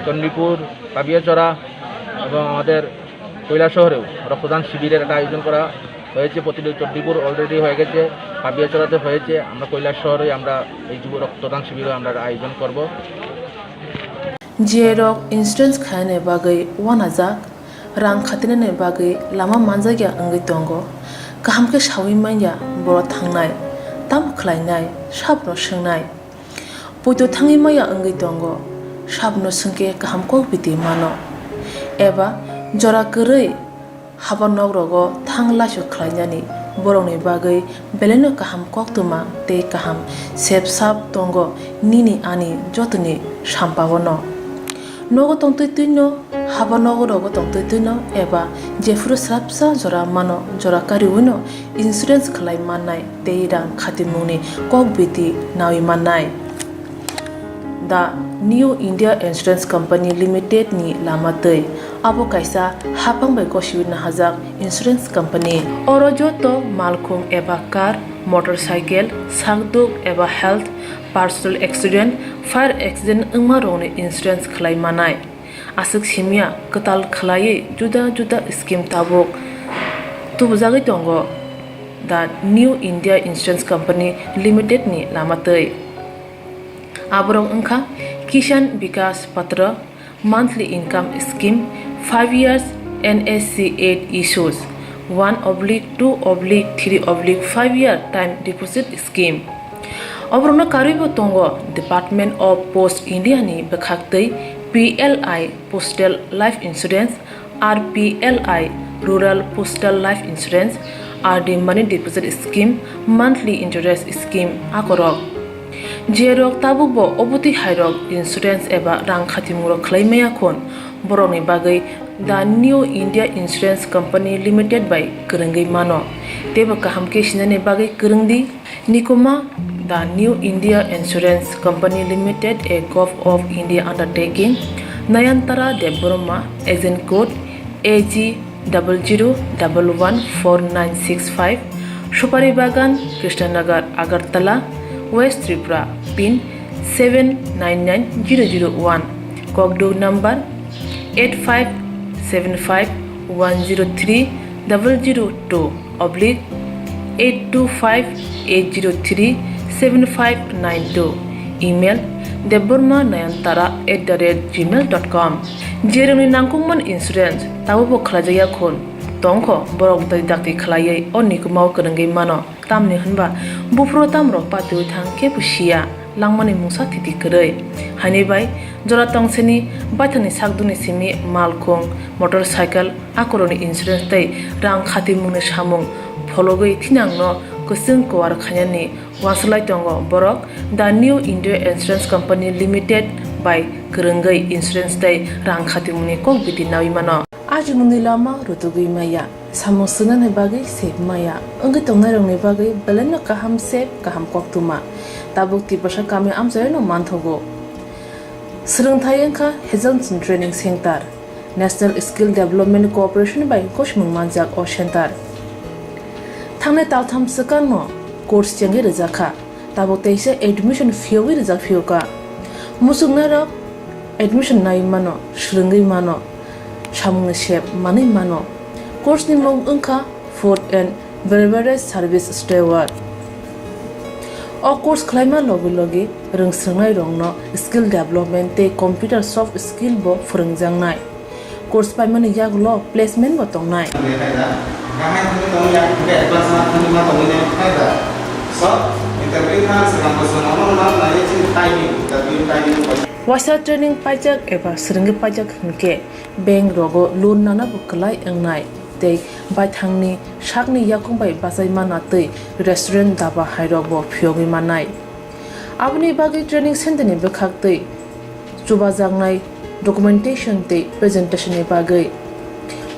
চণ্ডীপুর, পাবিয়াচড়া এবং আমাদের কৈলাসহরেও রক্তদান শিবিরের একটা আয়োজন করা হয়েছে। প্রতিটি চণ্ডীপুর অলরেডি হয়ে গেছে, পাবিয়াচড়াতে হয়েছে, আমরা কৈলাসহরে আমরা এই যুব রক্তদান শিবিরও আমরা আয়োজন করব। Jiyai rok insurance khainani bagwi uanajak, rang khatinani bagwi lama manjakya wngwi tongo. Kaham khe saui manya borok thangnai, tamo khlainai, sabono swngnai. Poito thangwi maya wngwi tongo, sabono swngkhe kaham kok biti mano. Eba jora kwrwi haba nok rogo thang laisu khlainani borokni bagwi belaino kaham koktwma tei kaham sep sap tongo nini ani jotoni sampaono. Nogo tongtwi twino, haba nogo rogo tongtwi twino eba jephuru swrapsa jora mano, jora kariwino insurance khlai mannai tei rang khatimungni kok biti nawi mannai. The New India Insurance Company Limited ni lama twi. Abo kaisa haphang bai gosiwi nahajak insurance company. Oro joto malkhung eba car, motorcycle, sakduk eba health, personal accident, fire accident wngma rokni insurance khlai manai. Aswk simya kwtal khlaiwi juda juda scheme tabuk tubujagwi tongo the New India Insurance Company Limited ni lama twi. Aborok wngkha Kisan Vikas Patra, monthly income scheme, five years N S C eight issues, one oblique two oblique three oblique five year time deposit scheme. Oborokno karwibo tongo Department of Post India ni bwkhaktwi P L I Postal Life Insurance, R P L I Rural Postal Life Insurance, R D Money Deposit Scheme, Monthly Interest Scheme akorok. Jerok tabukbo obotwi hairok insurance eba rang khatimungrok khlai maya khun, borokni bagwi The New India Insurance Company Limited bai kwrwngwi mano. Teibo kaham khe sinani bagwi kwrwng di. Nikuma, The New India Insurance Company Limited, a Govt of India undertaking, Nayantara Debbarma, agent code A G double zero double one four nine six five, Supari Bagan, Krishnanagar, Agartala, West Tripura, pin seven nine nine zero zero one, kokduk number eight five seven five one zero three double zero two oblique eight two five eight zero three seven five nine two, email debbarma nayantara at the rate gmail dot com. Jerokni nangkukmani insurance tabukbo khlaijakya khun tongkho, borok tei dakti khlaiwi o nikumao kwrwngwi mano. Tamni hwnba buphuru tamrok patiwi thang kebo siya, langmani mungsa thiti kwrwi. Haini bai jora tongsini baithangni sakdukni simi malkhung, motorcycle, akorokni insurance tei rang khatimungni samung phologwi thinangno kwchwng kuar khainani uansuk lai tongo borok The New India Insurance Company Limited bai kwrwngwi insurance tei rang khatimungni kok biti nawi mano. Ajimungni lama rutugwi maya, samung swngnani bagwi sep maya, wngwi tongnairokni bagwi belaino kaham sep, kaham koktwma. Tabuk Tiprasa kami amchaino manthogo. Swrwngthai wngkha Hazelson Training Center. National Skill Development Corporation bai gosimung manjak o center. Thangnai taltham swkangno course chengwi rwjakha, tabuk teisa admission phiyogwi rwjak phiyokha. Muchungnairok admission nai mano, swrwngwi mano, samungni sep manwi mano. Course ni mung wngkha Food and Beverage Service Steward. O course khlaima logi logi rwngswrwngnairokno skill development tei computer soft skill bo phwrwngjaknai. Course paimani yagulo placement bo tongnai. Waisa training paijak eba swrwngwi paijak hwnkhe bank rogo loan nana bo kwlai wngnai tei baithangni sakni yakung bai bachai mana tei restaurant, daba hairok bo phiyogwi mannai. Aboni bagwi training center ni bwkhak tei chubajaknai documentation tei presentation ni bagwi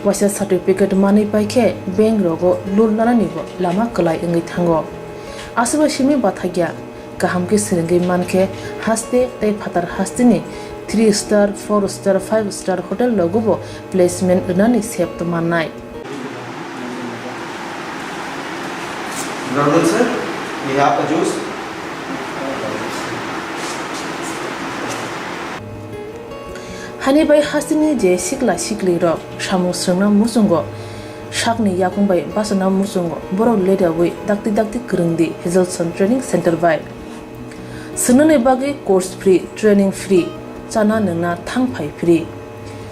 waisa certificate manwi paikhe bank rogo loan nanani bo lama kwlai wngwi thango. Aswkbai simi bathakya kaham khe swrwngwi mankhe haste tei phatar hasteni three star, four star, five star hotel rogo bo placement rwnani sep mannai. Brother sir, we have a juice. Hani bai hasteni je sikla sikli rok samung swrwngna muchungo sakni yakung bai bachana muchungo borok ledawi dakti dakti kwrwng di Hazelson Training Center bai. Swngnani bagwi course free, training free, chana nwngna thang phai free.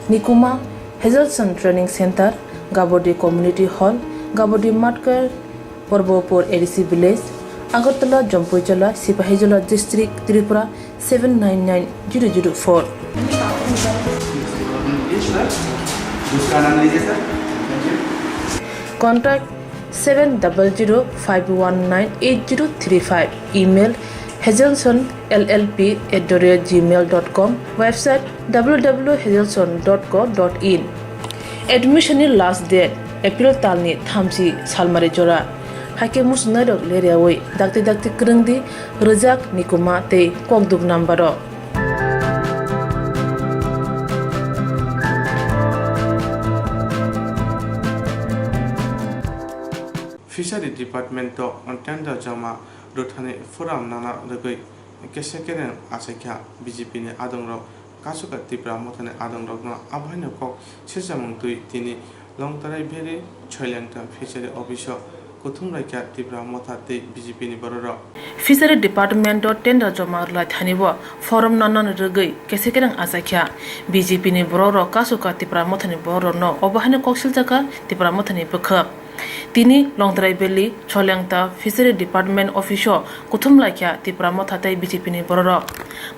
Nikuma Hazelson Training Center, Gabodi Community Hall, Gabodi Matkar, Porbopur A D C Village, Agartala, Jampuijala, Sipahijola District, Tripura seven nine nine zero zero four. Contact seven double zero five one nine eight zero three five, email Hazelson L L P at the rate gmail dot com, website w w w hazelson dot co dot in. Admission ni last date April talni thamchi salmari jora. Haikhe muchungnairok leriawi dakti dakti kwrwngdi rwjak, nikuma tei kokduk number o. Fishery Department o tender joma rwthani form nana rwgwi kesa kereng achaikha B J P ni adongrok. Kasuka Tipra Mothani adongrokno abohaino kok sisamung twi tini Longtarai Valley Choilengta Fishery Office o kuthum laikha Tipra Motha tei B J P ni bororok. Fishery Department o tender joma rwlai thani o form nana rwgwi kesa kereng achaikha B J P ni bororok. Kasuka Tipra Mothani bororokno obohaino kok siljakha Tipra Mothani bwkhak. Tini Longtarai Valley Choilengta Fishery Department Office o kuthum laikha Tipra Motha tei B J P ni bororok.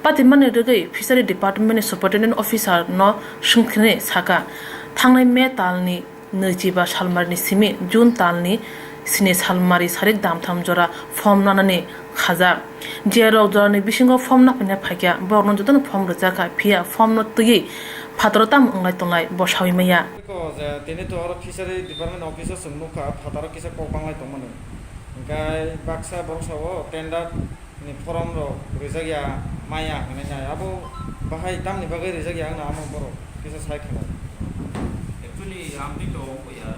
Patimani rwgwi Fishery Department ni Superintendent Officer no swngkhe saka, thangnai May talni nwichiba salmari ni simi June talni sini salmari sarik damtham jora form nanani khajak. Jerok jorani bisingo form naphaina phaikha, borokno jotono form rwjakha, phiya form no twiwi phataro tamo wnglai tonglai bo saui maya. Ko je tini to oro Fishery Department Office o chwng nukha, phataro kisa kok banglai tongmani. Hinkhe baksa borok sao tender ni form rok rijak ya maya hinwi nai. Abo bahai tamni bagwi rijak ya wngna amo borok kisa sai khna. Actually, amtwi to wngya,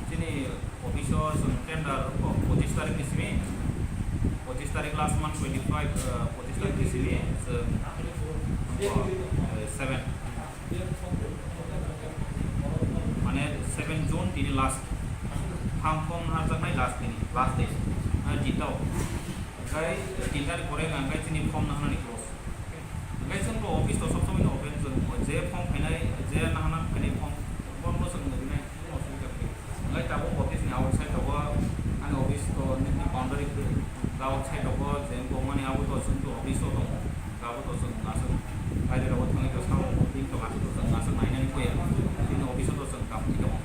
chini office o chwng tender rwkha pochisni tarik ni simi, pochisni tarik last month twenty five, pochisni tarik ni simi chwng, seven. Mane seven June tini last. Ham form harjaknai last tini, last day. Jitao. Hingkai tin tarik pore hingkai chini form nahanani close. Hingkai chwng to office to sob somoi no open chwng je form phainai, je nahana phainai form, form no chwng rinai. Lai tabuk office ni outside rogo, ani office to nini boundary kwrwi. Tabuk side rogo je tongmani abo to chwng to office o tongo. Tabuk to chwng aswk baire rogo thangwi to sao, tin to aswk to chwng aswk nainani kuya. Tini office o to chwng kam thwi tongo.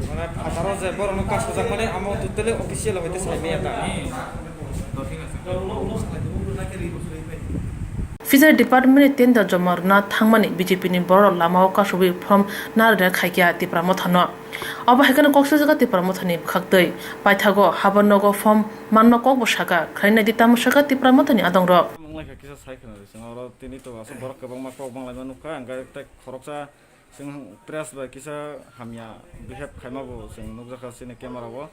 Mane phataro je borokno kasujak mani amo totally official hoite sai maya ta. Ni, to thik ase. Fishery Department ni tender joma rwna thangmani B J P ni borok lamao kasugwi form narwkna khaikha Tipra Mothano. Obo hai kheno kok swijak Tipra Mothani bwkhaktwi. Paithago haba nogo form manma kokbo saka, khlainai di tamo saka Tipra Mothani adongrok. Wnglaikha kisa sai khna rw chwng oro tini to aswk borok kwbangma kok banglaima nukha, hwnkhe tei khoroksa chwng press bai kisa hamya behave khaima bo chwng nukjakha chini camera o.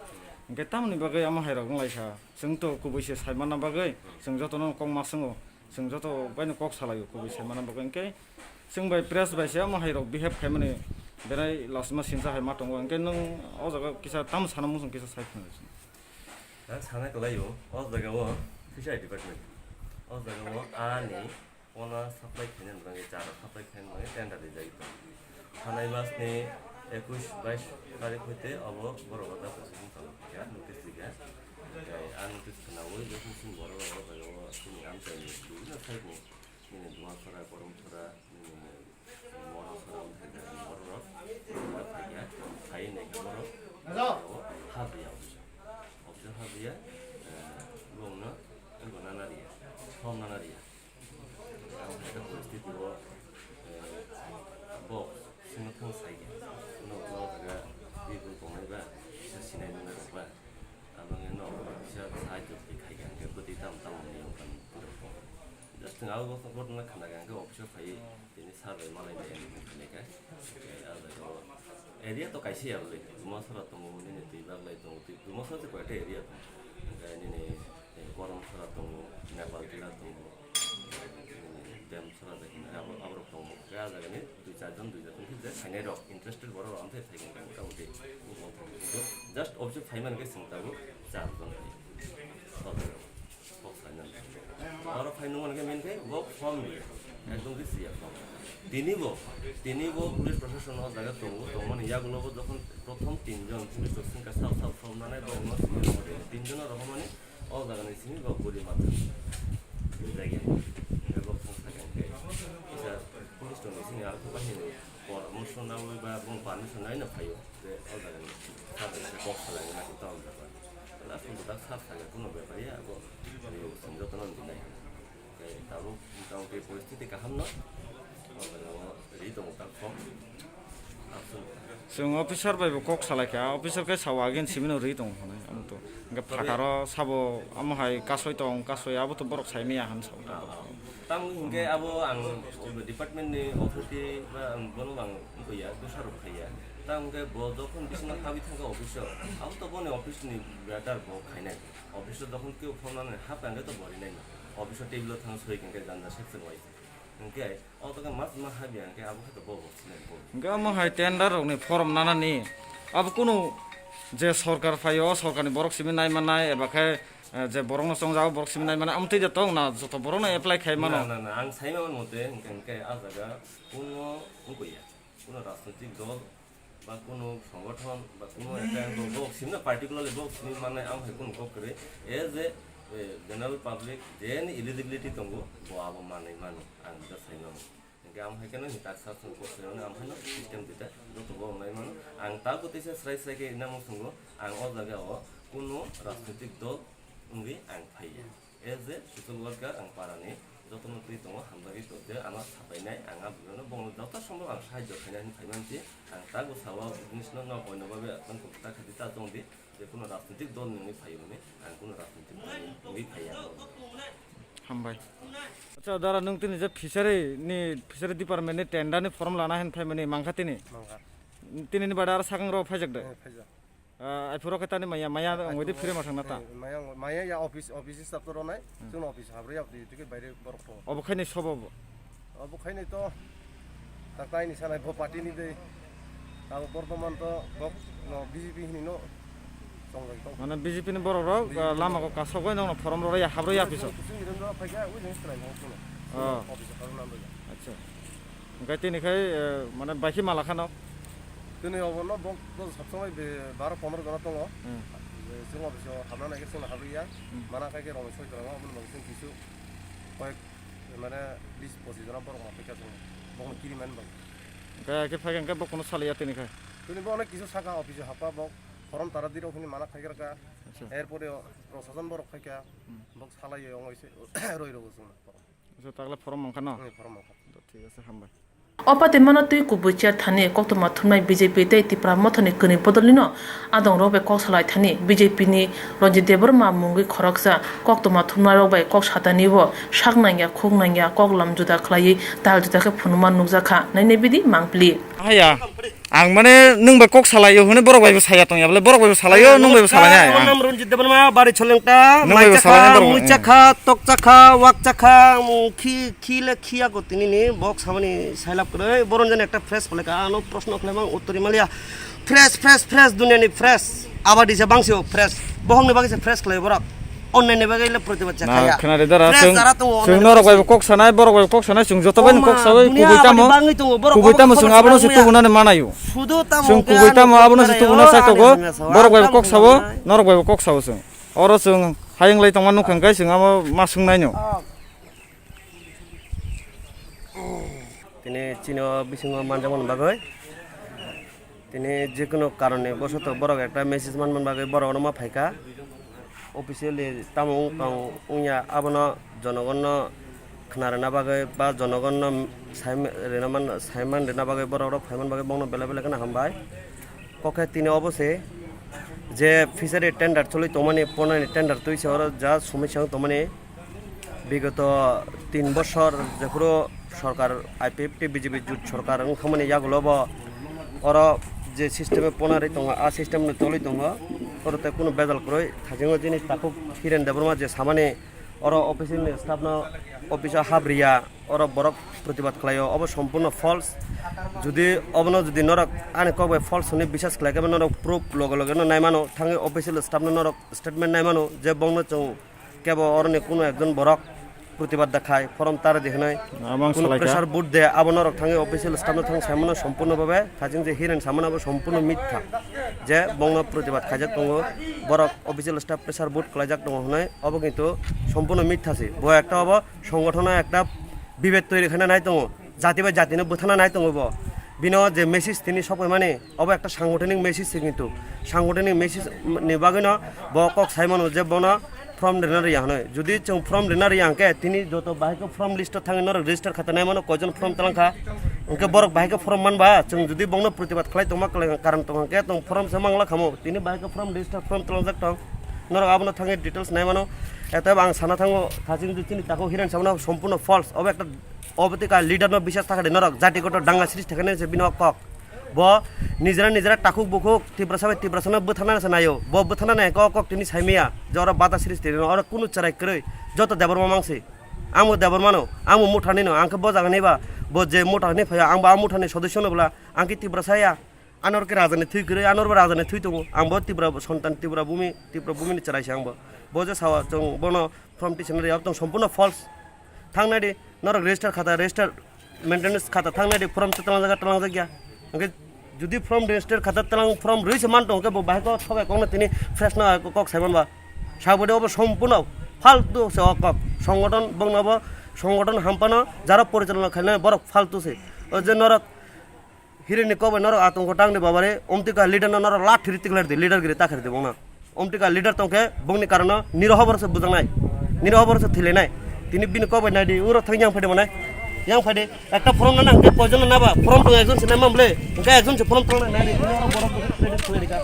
Hwnkhe tamoni bagwi amo hai rok wnglaikha, chwng to kubui se sai manna bagwi chwng jotono kok ma swngo. Chwng joto baino kok salaio, kubui sai manna bagwi hwnkhe chwng bai press bai se omo hai rok behave khaimani belai lasima sinsa hai ma tongo, hwnkhe nwng o jaga kisa tamo sana muchung kisa sai khna rw chwng. Ang sana kwlaio, o jaga o fishery department, o jaga o ani pona supply khainani bagwi, chara supply khainani bagwi tender rijak tong. Thanai mas ni ekush bais tarik hoite obo borok o da position tong kha, notice rikha. Tei a notice khnaui jokhon chini borok rok o jaga o chini amchaini bibinno side ni, nini Duansora, Koromsora, nini Morosora, Mororok, Mororok phaikha, phaiwi naikha borok o Habria office o. Office o Habria, eh, bongno wngkha nana riya, form nana riya. Ang hai khe poristiti o, eh, bo singno thang sai khe, no, no, jaga, bibun tongnai ba, kisa sinai nunai rok ba, aboni no, kisa sahajyo twi khai khe, ang khe bwtwi tam tam ni wngkha, just ang abo ghotona khna khe, ang khe office o phaiwi, tini sir bai malai bai, ang khe khnai khe, ah, jaga o, area to kaisa ya bwle, Dumasora tongo, nini twi baglai tongo, twi, Dumasora tei koita area tongo, hwnkhe nini, eh, Koromsora tongo, Nepal Tila tongo, nini Demsora bai hinwi abo, aborok tongo, hwnkhe ah jagani dui char jon, dui char jon khe je phainai rok, interested borok rok amtwi phai khe motamoti, just office o phai man khe chwng tabuk char jon phai, o jaga o. Kok sainani. Oro phai nung mani khe main khe bo form ni. Ekdom khe siya form. Tini bo, tini bo police protection o jaga tongo, tongmani yagulo bo jokhon prothom tinjon police rok singkha sal sal form nanai bo no sini rok tin jon rok mani o jaga ni simi bo guri matha. Rijak ya. Ebo thang sakha khe. Kisa police rok ni sini arokhe bahini poramorso naui ba bong permission nai no phaio. Je o jaga ni sir bai kok salai na khe tamo jaga. Aswk bwtak sak sakha kuno bepari abo, jotono nini nai. Tei tabuk motamoti poristiti kaham no. O jaga o ri tongo tak form. Chwng officer bai bo kok salai kha, officer khe sao again simi no ri tongo hwnwi amo to. Hwnkhe phataro sabo amo hai kasoi tong, kasoi abo to borok sai maya han sao. Tamo hwnkhe abo ang department ni authority ba ang bono ang wngya, dosarok khaiya. Tamo hwnkhe bo jokhon bisingo habwi thangkha office o, abo to boni office ni matter bo khainai. Office o jokhon keu phone nani hap hwnkhe to bo rinai no. Office o table o thang soi hwnkhe janja section wise. Hwnkhe o to khe mas ma habya hwnkhe abo khe to bo bo sinai bo. Hwnkhe omo hai tender rok ni form nanani abo kunu je sorkar phaio, o sorkar ni borok simi nai manai eba khe, eh, je borok no chongjao borok simi nai manai, amtwi de tong na joto borok no apply khai mano. Na, na, na, ang sai mano mote hwnkhe, hwnkhe a jaga kuno wngkha ya, kuno rajnitik dol ba kuno songothon ba kuno ekta bo, bo simi na particularly bo simi manai ang hai kuno kok kwrwi, as a, eh, general public jeni eligibility tongo bo abo manai mano ang da sai mano. Hingke ang hai kheno ni tak sa sung kok sayo na ang hai no system dita joto bo nai mano. Ang ta ko tisa srai srai ke ina mo sungo ang o jaga o kuno rajnitik dol wngwi ang phaiya. As a social worker ang para ni joto no twi tongo hamjagwi to je ano sapai nai ang a bwrwi no bong joto sombo ang sahajyo khaina hin phai man ti ang ta ko sawa business no no koino babe ang ko ta khadi ta tong di. Jekunu rajnitik dol ni wngwi phai hwnwi, ang kunu rajnitik dol ni wngwi phaiya. Hambai. Acha, dara, nwng tini je fishery ni, fishery department ni tender ni form lana hin phaimani mankha tini? Mankha. Tini ni bade aro sakang rok phaijak de? Eh, phaijak. Ah, aphuru khe tani maya, maya wngwi di phirima thangna ta? Eh, maya wngwi, maya ya office, office staff to ronai, hmm, chwng office habrwi abdi tike baire borok tongo. Obo khaini sobo bo? Obo khaini to, ta taini sanai bo party ni de. Abo bortoman to kok no B J P hini no chongjak tong. Mane B J P ni borok rok, B J P ah, lama ko kasogoi nokno forom rok ya habro ya piso. Kusung irung rok phaikha, ui jeng swnai mo kuno. Oh. Office o karwi nang rwya. Acha. Hingke tini khai, eh, mane baikhe mala khano? Tini obo no bok to sabsonai be baro pondro jona tongo. Hmm. Je chwng office o habna nai khe chwngno habrwi ya. Hmm. Mana khai khe rong soi tongo, aboni bagwi chwng kisu koyek mane bis pochis jona borok ma phaikha chwng bokno kiri mani bagwi. Hingke khe phaikha hingke bo kuno salaiya tini khai? Tini bo onek kisu saka office o hapha bo forom tara dirok hini mana khai kha. Acha. Er pore o prosason borok phaikha. Hmm. Bok salaiyo ongoi se roi rogo chwngno. Acha, tagle forom mankha no? Omo forom mankha. To thik ase, hambai. O patimano twi kubui chair thani koktwma thumnai B J P tei Tipra Mothani kwnwi bodolino adongrok bai kok salai thani B J P ni Ranjit Debbarma mungwi khoroksa koktwma thumnairok bai kok satani o sak nangya khuk nangya kok lam juda khlaiwi tal juda khe phunukma nukjakha. Nainai bidi mangpili. Haya. Ang mane nwng bai kok salaio hwnwi borok bai bo saya tongya bole, borok bai bo salaio, nwng bai bo salainai ang. Namo Ram Ranjit Debbarma, bari cholengta, nwng bai bo mai chakha, salainai borok mui bai. Chakha, tok chakha, wak chakha, mm, khi, khi le khiya ko tini ni, bok samani sailap kwrwi, boron jani ekta fresh phalika, ano proshno khlaimang uttor maliya. Fresh, fresh, fresh, dunia ni fresh. Abadi se bangsi o fresh. Bohong ni bagwi se fresh khlai borok. Onnai ni bagwi le protibad cha khaya. Khna de dara, fresh chwng, dara tongo, chwng onnai norok bai bo kok sanai, borok bai bo kok sanai, chwng joto bai no kok sawi, kubui tamo, kubui tamo chwng abono se tubunani manayo. Sudu tamo chwng kubui tamo abono se tubuna sai togo, borok bai bo kok sawo, norok bai bo kok sawo chwng. Oro chwng hayung lai tongma nukha hwnkhe chwng amo ma swngnai no. Tini chini o bisingo manjakmani bagwi, tini jekunu karonni bosoto borok ekta message manmani bagwi borok oro ma phaikha. Officially tamo wng tong wngya abono jonogonno khna rwna bagwi ba jonogonno sai rwna man, sai man rwna bagwi borok rok phaiman bagwi bongno belai belai kheno hambai. Kokhe tini obo se je fishery tender choli tongmani, ponani tender twi se oro ja somosya wng tongmani. Bigoto tin bosor jephuru sorkar I P F T B J P jut sorkar wngkhamani yagulo bo oro je system-e ponari tongo, a system-no tolwi tongo. Oro tei kunu bejal kwrwi thajingo jini takhuk Hiren Debbarma je samani oro official ni staff-no office o habriya, oro borok protibad khlaio, obo sompurno false. Judi obono judi norok ani kok bai false hwnwi bisas khlaikhe norok proof loge loge no naimano, thangwi official staff-no norok statement naimano je bongno chwng kebo oroni kuno ekjon borok protibad da khai, forom tara di hwnwi, kuno pressure vote de, abo norok thangwi official staff no thang saimano sompurno babe khajing je hiren samano abo sompurno mitha, je bongno protibad khaijak tongo, borok official staff pressure vote khlaijak tongo hwnwi, obo kintu sompurno mitha se. Bo ekta obo songothono ekta bibed toiri khaina nai tongo, jati bai jatino bwthana nai tongo bo. Bino je message tini sokpaimani, obo ekta sangothanic message se kintu. Sangothanic message ni bagwino bo kok sai mano je bono form rina riya hwnwi. Jodi chwng form rina riya hwnkhe tini joto bahai khe form list o thangwi norok register khata nai mano koijon form twlang kha. Hwnkhe borok bahai khe form manba chwng jodi bongno protibad khlai tongma kwlai karon tong hwnkhe tong form se mangla khamo. Tini bahai khe form register form tlangjak tong. Norok abono thangwi details nai mano. Etebo ang sana thango thaching je chini tako hiran sabno sompurno false. Obo ekta Obo tei ka leader no bisas thakha de norok jati kotor danga srishti khainani se bini o kok. Bo nijera nijera takhuk bukhuk Tiprasa bai Tiprasa no bwthana se naio. Bo bwthana nai kok kok tini saimaya je oro bata srishti rino oro kunu chwrai kwrwi joto Debbarma mangsi. Ang bo Debbarma no, ang bo Muthani no, ang khe bo jaga ni ba bo je Muthani phaiya ang bo a Muthani sodosyo no bwla ang khe Tiprasa ya. Anor khe raja ni thwi kwrwi, anor bo raja ni thwi tongo. Ang bo Tipra sontan, Tipra bumi, Tipra bumi ni chwrai se ang bo. Bo je sawa chwng bono form tisana riyab tong sompurno false. Thangnai di, norok register khata, register maintenance khata thangnai di, form se twlang jaga twlang jakya. Hwnkhe jodi form register khata twlang form rwi se man tong khe bo bahai kok thobai kokno tini fresh no kok sai manba. Saboni obo sompurno faltu se o kok. Songothon bongno bo songothon hampano jara porichalona khainai borok faltu se. O je norok Hirini kok bai norok atongko tangni babare, omtwi ka leader no norok lathi ri tiklar di, leader giri takhari di bongna. Omtwi ka leader tongkhe bongni karono niroho borok se bujaknai, niroho borok se thilainai. Tini bini kok bai naidi, uro thang yang phaidi manai, yang phaidi. Ekta form na nang khe poison na ba, form tong ekjon se naimam ble, hwnkhe ekjon se form tong naidi, tini oro borok credit khlai di ka.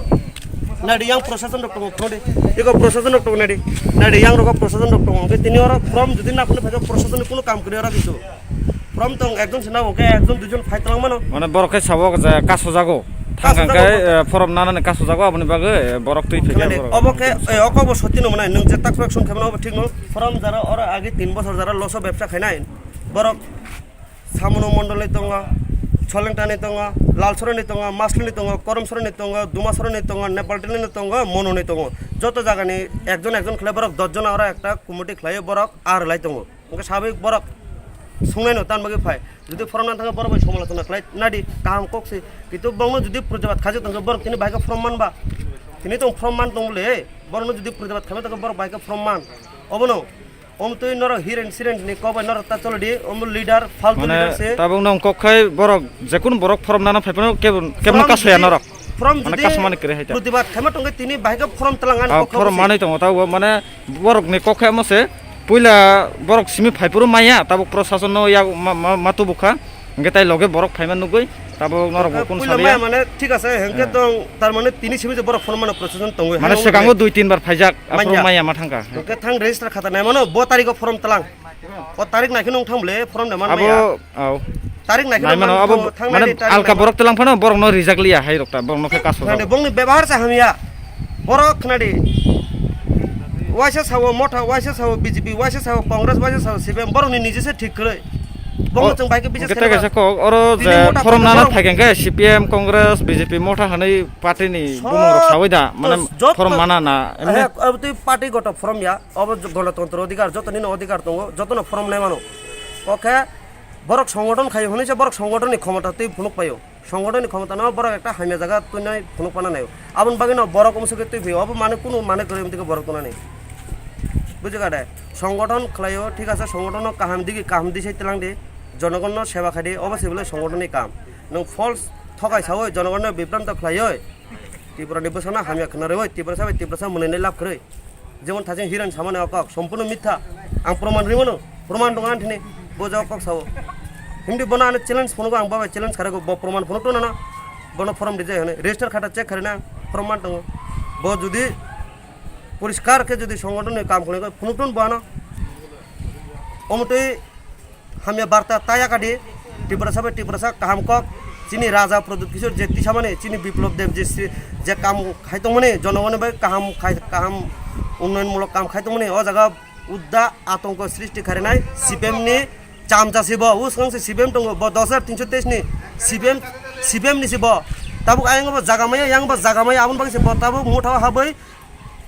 Naidi yang prosason rok tongo, phone di. Iko prosason rok tongo naidi, naidi yang rok prosason rok tongo, hwnkhe tini oro form jodi na phone phaikha prosason ni kuno kam kwrwi oro kisu. From tong ekjon se nabo, hwnkhe ekjon duijon phai tongmano. Mane borok khe sabo je kasojago. Thang kasojago khe, bo. Eh, forom nanani kasojago, aboni bagwi, eh, borok twi phai khe Khwnani, borok. Obo khe, eh, oko bo soti no mwnai, nwng je tak action khe mano, obo thik no. From jara oro agi tin bosor jara loso bebsa khainai. Borok Samono mondol ni tongo, Solengta ni tongo, Lalsora ni tongo, Masli ni tongo, Koromsora ni tongo, Dumasora ni tongo, Nepal Tili ni tongo, Mono ni tongo. Joto jaga ni ekjon ekjon khlai borok dos jona oro ekta committee khlai borok ar lai tongo. Hwnkhe sabwi borok sungnaino tan bagwi phai. Jodi forom nang thangkhe borok bai somalochona khlai nadi kaham kok se. Kintu bongno jodi protibad khaijak tongkhe borok tini bahai khe forom manba. Tini tong forom man tong le. Borokno jodi protibad khaima tongkhe borok bahai khe forom man. Obono. Om twi norok hiren siren ni kok bai norok ta cholo di. Omo leader faltu leader se. Mane tabuk nong kok khai borok jekunu borok forom nana phai phano kebo-, kebono kasoya norok. Forom jodi protibad khaima tongkhe tini bahai khe forom tlang ani kok khai forom manwi tongo tabuk mane Borok ni kok khe omo se, puila borok simi phai phuru maya, tabuk prosason no yak ma, ma, ma tubu kha, hwnkhe tai loge borok phaima nugwi, tabuk norok bo kun puila saliya. Maya mane thik ase, hwnkhe tong, tar mane tini simi je borok phone mano prosason tongwi. Mane sekango dui tin bar phaijak, aphuru maya ma thangkha. Hwnkhe thang register khata nai mano, bo tarikh o form tlang. O tarik nai khe nung thang bole, form de man maya. Abo, au. Tarik nai khe nung mano, abo thang nai mane di, tarik alka nai borok telang phano borok no rijak liya hai rok ta, borok no khe kaso. Khna di, bongni bebhar sa hamya. Borok khna di. Waisa sao Motha, waisa sao B J P, waisa sao Congress, waisa sao C P M, borok ni niji se thik kwrwi. Bongno chwng bai khe bichar khe khe kok, oro je form nana thai khe C P M, Congress, B J P, Motha hanwi party ni bumung rok sawi da, mane form mana na, emne. He, abo twi party goto form ya. Obo ganatantra odhikar, joto nini odhikar tongo, jotono forom nai mano. Okhe borok songothon khaio hwnwi se borok songothon ni khomota twi phunuk paio. Songothon ni khomota no borok ekta hamya jaga twinai phunuk pana naio. Aboni bagwi no borok umsukhe twi phio, obo mane kunu mane kwrwi wngtwi borok tonani. Bujikha de? Songothon khlaio, thik ase, songothon no kaham digi, kaham disai twlang di, jonogon no seba khai di, obo se belai songothon ni kam. Nwng false thokai sawi jonogon no bibranto khlaioi. Tripura ni bwsano hamya khna rwi, Tiprasa bai Tiprasa mwnwi nai lab kwrwi. Jemon thajeng hiran samani o kok, sompurno mitha. Ang proman rwi mano, proman dong ani thini, bo jagao kok sao. Himdi bono ano challenge phunugo, ang bo bai challenge kharwi, bo proman phunuk tong nana. Bono form rijai hwnwi, register khata check kharwi na, proman tongo. Bo jodi poriskar khe jodi songothon ni kam khwlai khe phunuk tong bo ano. Omotwi Hamya barta ta yakadi, Tiprasa bai Tiprasa kaham kok, chini Raja Pradyut Kishore je tisamani, chini Biplab Deb je sri-, je kam khai tongmani, jonogoni bai kaham khai, kaham unnoyonmulok kam khai tongmani, o jaga udda atongko srishti kharinai C P M ni chamcha si bo, o swkang se C P M tongo, bo dos hajar tinso teis ni C P M, C P M ni si bo, tabuk ayang bo jaga maya, yang bo jaga maya, aboni bagwi se bo tabuk Motha o habwi,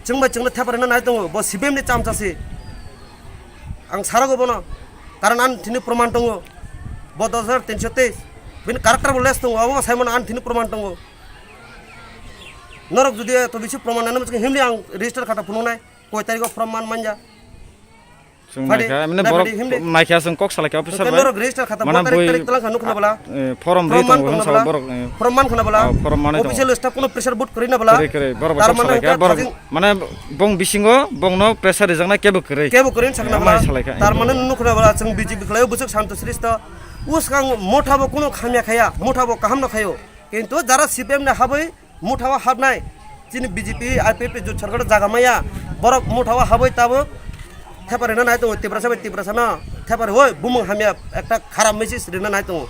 Chwng bai chwngno theparina nai tongo, bo C P M ni chamcha si. Ang sarago bono, karon ani thini proman tongo. Bo dos hajar tinso teis, bini character bo less tongo, abo bo saimano ani thini proman tongo. Norok jodi eto bisi proman nai, himli ang register khata phunuknai, koi tarikh o form man manya. Chwng naikha, emne borok naikha, chwng kok salaikha officer bai. Norok register khata mana voter bui tarik talang kha nukna bala. Eh, form ri tongo hinsa borok, eh, form man khana bala. Ah, form manwi tongo. Official staff kuno pressure vote kwrwi na bala. Kwrwi, kwrwi, borok bai kok salaikha, borok mane bong bisingo bongno pressure rijaknai kebo kwrwi. Kebo kwrwi sakna bala. Tar mane nukna bala chwng B J P khlaio bwswk santo srishto. Uskang motha bo kuno khamya khaya, motha bo kaham no khayo. Kintu jara C P M ni habwi motha o habnai, chini B J P, I P F T jot sarkar jaga maya, borok motha o habwi tabuk thepa rina nai tongo, Tiprasa bai Tiprasa no thepa rwi bumung hamya ekta kharap message rina nai tongo.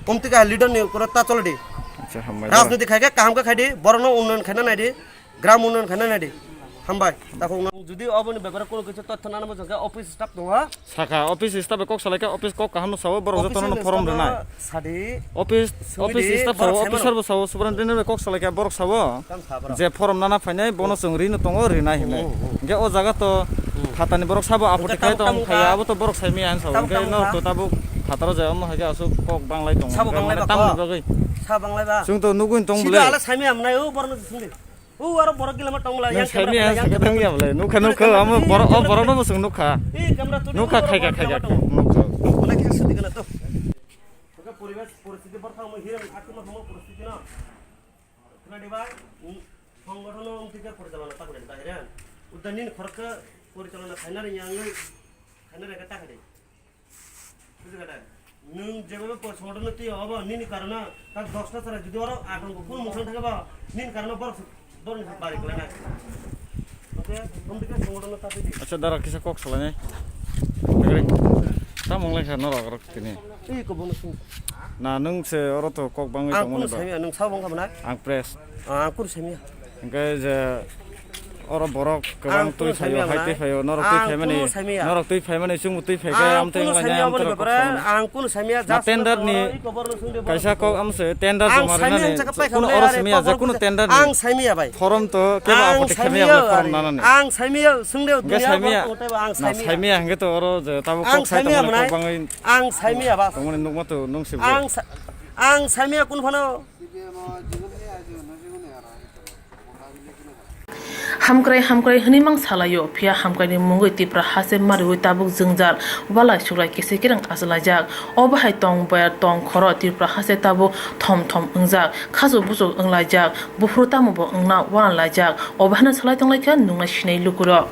Omtwi kaha leader ni ukoro ta cholodi. Acha, hambai. Rajniti khai khe kaham khe khai di, borok no unnayan khaina nai di, gram unnayan khaina nai di. Hambai. Takhuk no jodi oboni bepare kono kisa totho nana muchung khe office staff tongo. Sakha, office staff bai kok salaikha, office kok kaham no sao, borok jotono no form rwnai. Office, office staff sao, officer bo sao, superintendent bai kok salaikha, borok sao. Je form nana phainai, bono chwng rino tongo, rinai hinwi. Hinkhe o jaga to phatani borok sabo apoti khai tong khaya, abo to borok saimaya hinwi sao. Hinkhe norok to tabuk phataro jai omo haikhe aswk kok banglai tongo. Hinkhe mane tamoni bagwi. Chwng to nugwi tong bwle. O aro borok gila ma tong lai, yang camera, yang camera. Nukha, nukha, amo borok, o borok no bosong nukha. Nukha, khaika, khaika. Nukha. Onek khe sudi kana to. Oke, poribesh poristiti borok thang mo hirang akima thang mo poristiti no. Khna dibai, songgothon no ongtike porichalona ta kore ta hiran. Udda nin khorok khe porichalona khainari yang khainari ka ta kare. Buji kha da? Nwng jebabe po-, songothon no twi obo nini karona ta dosta chara jodi oro athang bo kun mungsang thangba nini karona borok, borok ni bari kwlai na. Oke, omdike songothon no ta twi di. Acha, dara kisa kok salai nai. Tamo wng lai kha norok rok tini. Twi ko bono sung. Na nwng se oro to kok bangwi tongmani ba. Ang kunu samiya, nwng sabo wng kha bo na? Ang press. Ah, ang kunu samiya. Hingke je oro borok kwbang twi phaio, hai twi phaio, norok twi phaimani, norok twi phaimani, chwngbo twi phaikhe, amtwi wnglainai, amtwi rok kok samani. Ang kunu samiya, na tender ni kaisa kok amse tender joma rinani, kuno oro simiya, je kuno tender ni. Ang samiya bai. Form to kebo apoti khaimya bai form nanani. Ang samiya, sungde dunia borok tongtai ba, ang samiya. Na samiya hingke to oro je tabuk kok sai tongmani kok bangwi. Ang samiya ba. Tongmani nukma to nung sibo. Ang samiya kun phano. Hamkrai, hamkrai hwnwi mang salaio, phiya hamkraini mungwi Tipra haste mariui tabuk jwngjal, walai suklai kisi kirang achalaijak. Obo hai tong boyar tong khoro Tipra haste tabuk thom thom wngjak, khasu buchuk wnglaijak, buphuru tamo bo wngna wanalaijak. Obo haino salai tonglaikha nuknai sinai lukurok.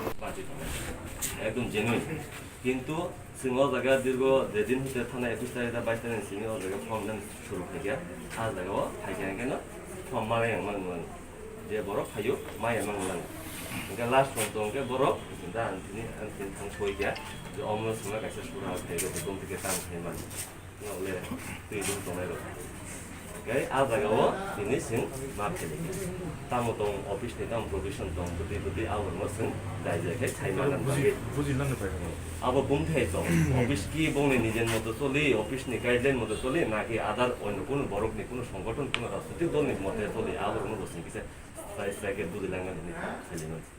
Ekdom genuine. Kintu chwng o jaga dirgo je din hoite thana ekus tarikh ta bais tarikh ni simi o jaga form dan suru khaikha, a jaga o phaikha hwnkhe no form ma yang mang mang je borok phaio ma yang mang lang. Hwnkhe last form to hwnkhe borok da ang tini ang tini thang soi kha je omo swngna kaisa sura khaikha bukum thike tang khai man. Nokle twi dum tongnai rok. Khe a jaga o tini chwng ma pheli. Tamo tong office ni tamo provision tong bwtwi bwtwi a borokno chwng dai jai khe sai manna bagwi. Buji, buji nang bai. Abo bumthai tong. Office ki bongni nijen moto choli, office ni guideline moto choli, naki other onyo kunu borok ni kunu songgothon kunu rajnitik dol ni mote choli, a borokno bo chwng kisa sai sai khe buji langna hwnwi sai mansi.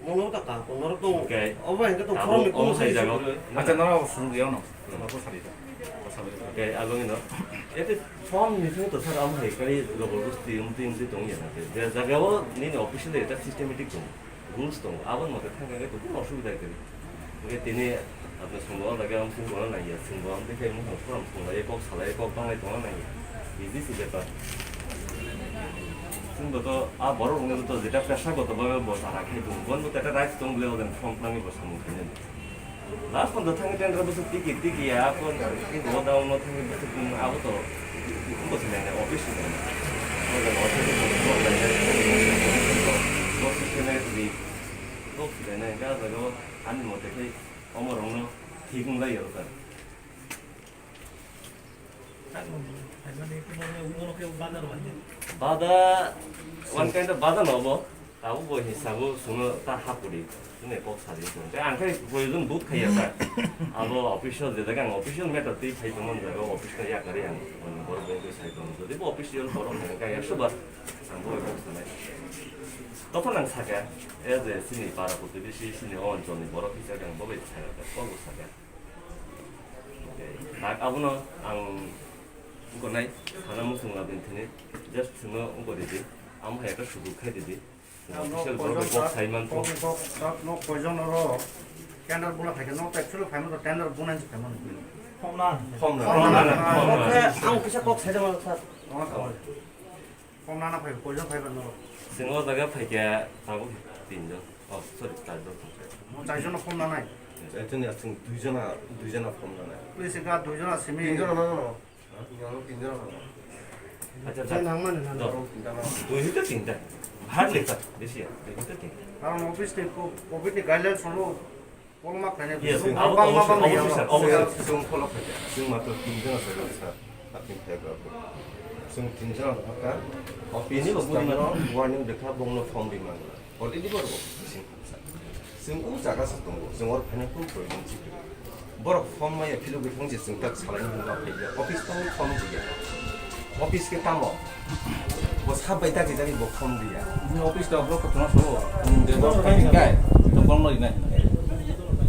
Nono ta ka, norok tong. Obo hingke tong form ni kung sai jago. Acha, norok suru ya no. Norok sari ta. Oke, abang ino. Ete form ni sini to sar am hai kari logo gusti umti umti tong ya na. Je jaga o nini official eta systematic tong. Rules tong. Abang mo ta thang ka to kun osubida kari. Oke, tini Apni sungbo o lage ang sungbo no naiya, sungbo ang tei khe mung song song lai kok salai kok banglai tongna naiya. Easy si bepar. Sungbo to a borok rok to jeta pesa goto ba bo sara khai tung. Bon bo teta right tong bole oden form nangni bo samung khainani. Last pon to thangni tendra bo tiki tiki ya kon bo da no thangni bo tung abo to bo se nai office ni. Oden office ni bo lai nai. Bo se nai ni. Bo se nai ga ga ani mote khai. Omo rokno thik wng lai rw kha. Bada, one kind of bada no bo. Abo bo hisabo sungno ta hapudi. Sune kok sadi sung. Te ang khai proyojon but khaiya ta. Abo official je jaga ang official matter tei phai tongmani jaga office no yakari ang. Borok bai sai tong. Jodi bo official borok hwnka yakso bar ang bo kok sanai. Tokon ang saka, as a sini para putri si sini o oncholni borok hisab ang bo bai saka, kok bo saka. Tak abono ang wngkha nai sana muchung labini thani just chwngno wngkha ridi, amo hai ekta sudu khai ridi, Official borok kok sai man kok. Kok, kok, kok, no, poison oro tender buna phaikhe, no, actually phaima to tender buna se phaima no. Phone na. Phone na. Phone na. Phone na. Kok khe ang kisa kok sai jama sir. Oh, oh. Phone na na phai, poison phai ban no. Singo jaga phaikhe tabuk tinjon. Oh, sorry, charjon. Mo charjon phone na nai. Charjon ya sing duijona, duijona phone na nai. Please ga duijona simi. Tinjon na no. Acha, acha. Nang mane na. Dui hita tinta. Hardly sir. Besi ya. Dui hita tinta. Karon office ni co-, covid ni guidelines holo, holo ma khaine. Yes, sir. Bang, bang, bang, bang, sir. Sir, sir, follow khaine. Sir, matro tinta na sir, sir. Apni phai ba. Sir, tinta na ka. Office ni staff no warning dekha bongno form di mangla. Already borok bising hamsa. Chwng o jaga se tongo, chwng oro phaina kunu proyojon si kwrwi. Borok phone maya philogwi thang je chwng tak salaini hwnba phaiya. Office tamo phone riya. Office khe tamo? Bo sab bai dagi dagi bo phone riya. Ni office to borok kono so, um, de borok khai kai, to borok no rinai.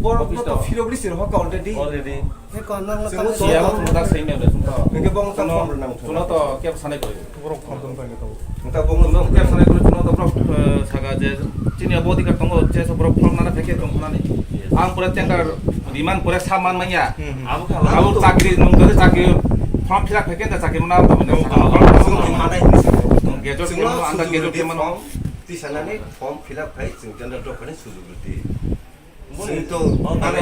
Borok office to philogwi sir hoka already. Already. He kon nang Chwng no siya tamo. Mo da sai me da sung to. Hingke bong tang Chwng phone rwnang no, chwng no to kep sanai koi. Borok phone tong phai tong. Nta bong no kep sanai koi, chwng no to borok, eh, saga je chini abo dikar tongo, je so borok phone nana pheke tong nani. Ang pura tender demand pura saman manya. Hmm, hmm. Abo kha, abo chakri nung dole chakri form fill up pheke ta chakri mana to manya. Chwng no manai. Gejo chwng no anda gejo ke mano. Tisa nani form fill up khai chwng tender drop khai sujug rwdi. Chwng to o nana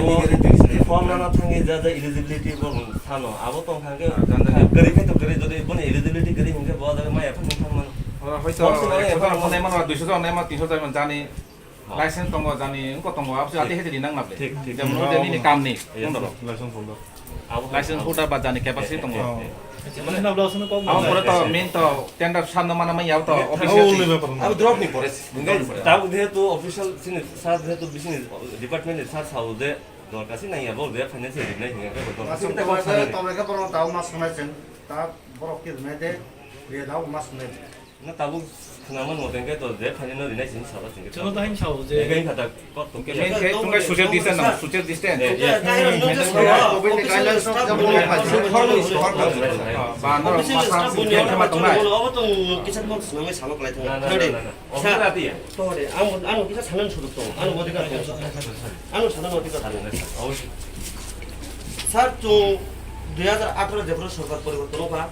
form nana thangwi ja ja eligibility bo sano, abo tong kha khe kwrwi khe to kwrwi, jodi boni eligibility kwrwi hinkhe bo jaga maya phang thang mano. Ora hoito form sino ekso jon phone naima, duiso jon naima, tinso jon jani license tongo, jani wngkho tongo, abo se ati hete di nang nable. Thik, thik. Jemon je nini kamni, yes, wngdoro. License holder. License holder ba jani capacity tongo. Abo pore to main to tender samno mana manya to official. Abo drop ni pore. Tabuk jehetu official sini sir jehetu bisini department ni sir sao je dorkar si nangya bo je financial rinai hinga khe dorkar si ta kok sanai. Tamo khe borok tamo mas sanai chwng ta borok khe rinai de ria dao mas sanai. Na tabuk khwnaman mote hwnkhe to je phainino rinai sini sabo chwngkhe. Chwngno to haino sao je. Ega wngkha ta kok tongkhe. Main khe tongkhe social distance nang, social distance. Eh, eh. Ba, no, official masa staff boni khe ma tongnai. Obo tong kisa kok swnamwi sabo kwlai thangna. Na, na, na, na, na. Obo rati ya. Tore, ang, ang kisa sanan suduk tong, ang odhikar tong. Ang sanan odhikar tong. Sir, chwng dui hajar atharo jephru sorkar poriborton wngkha.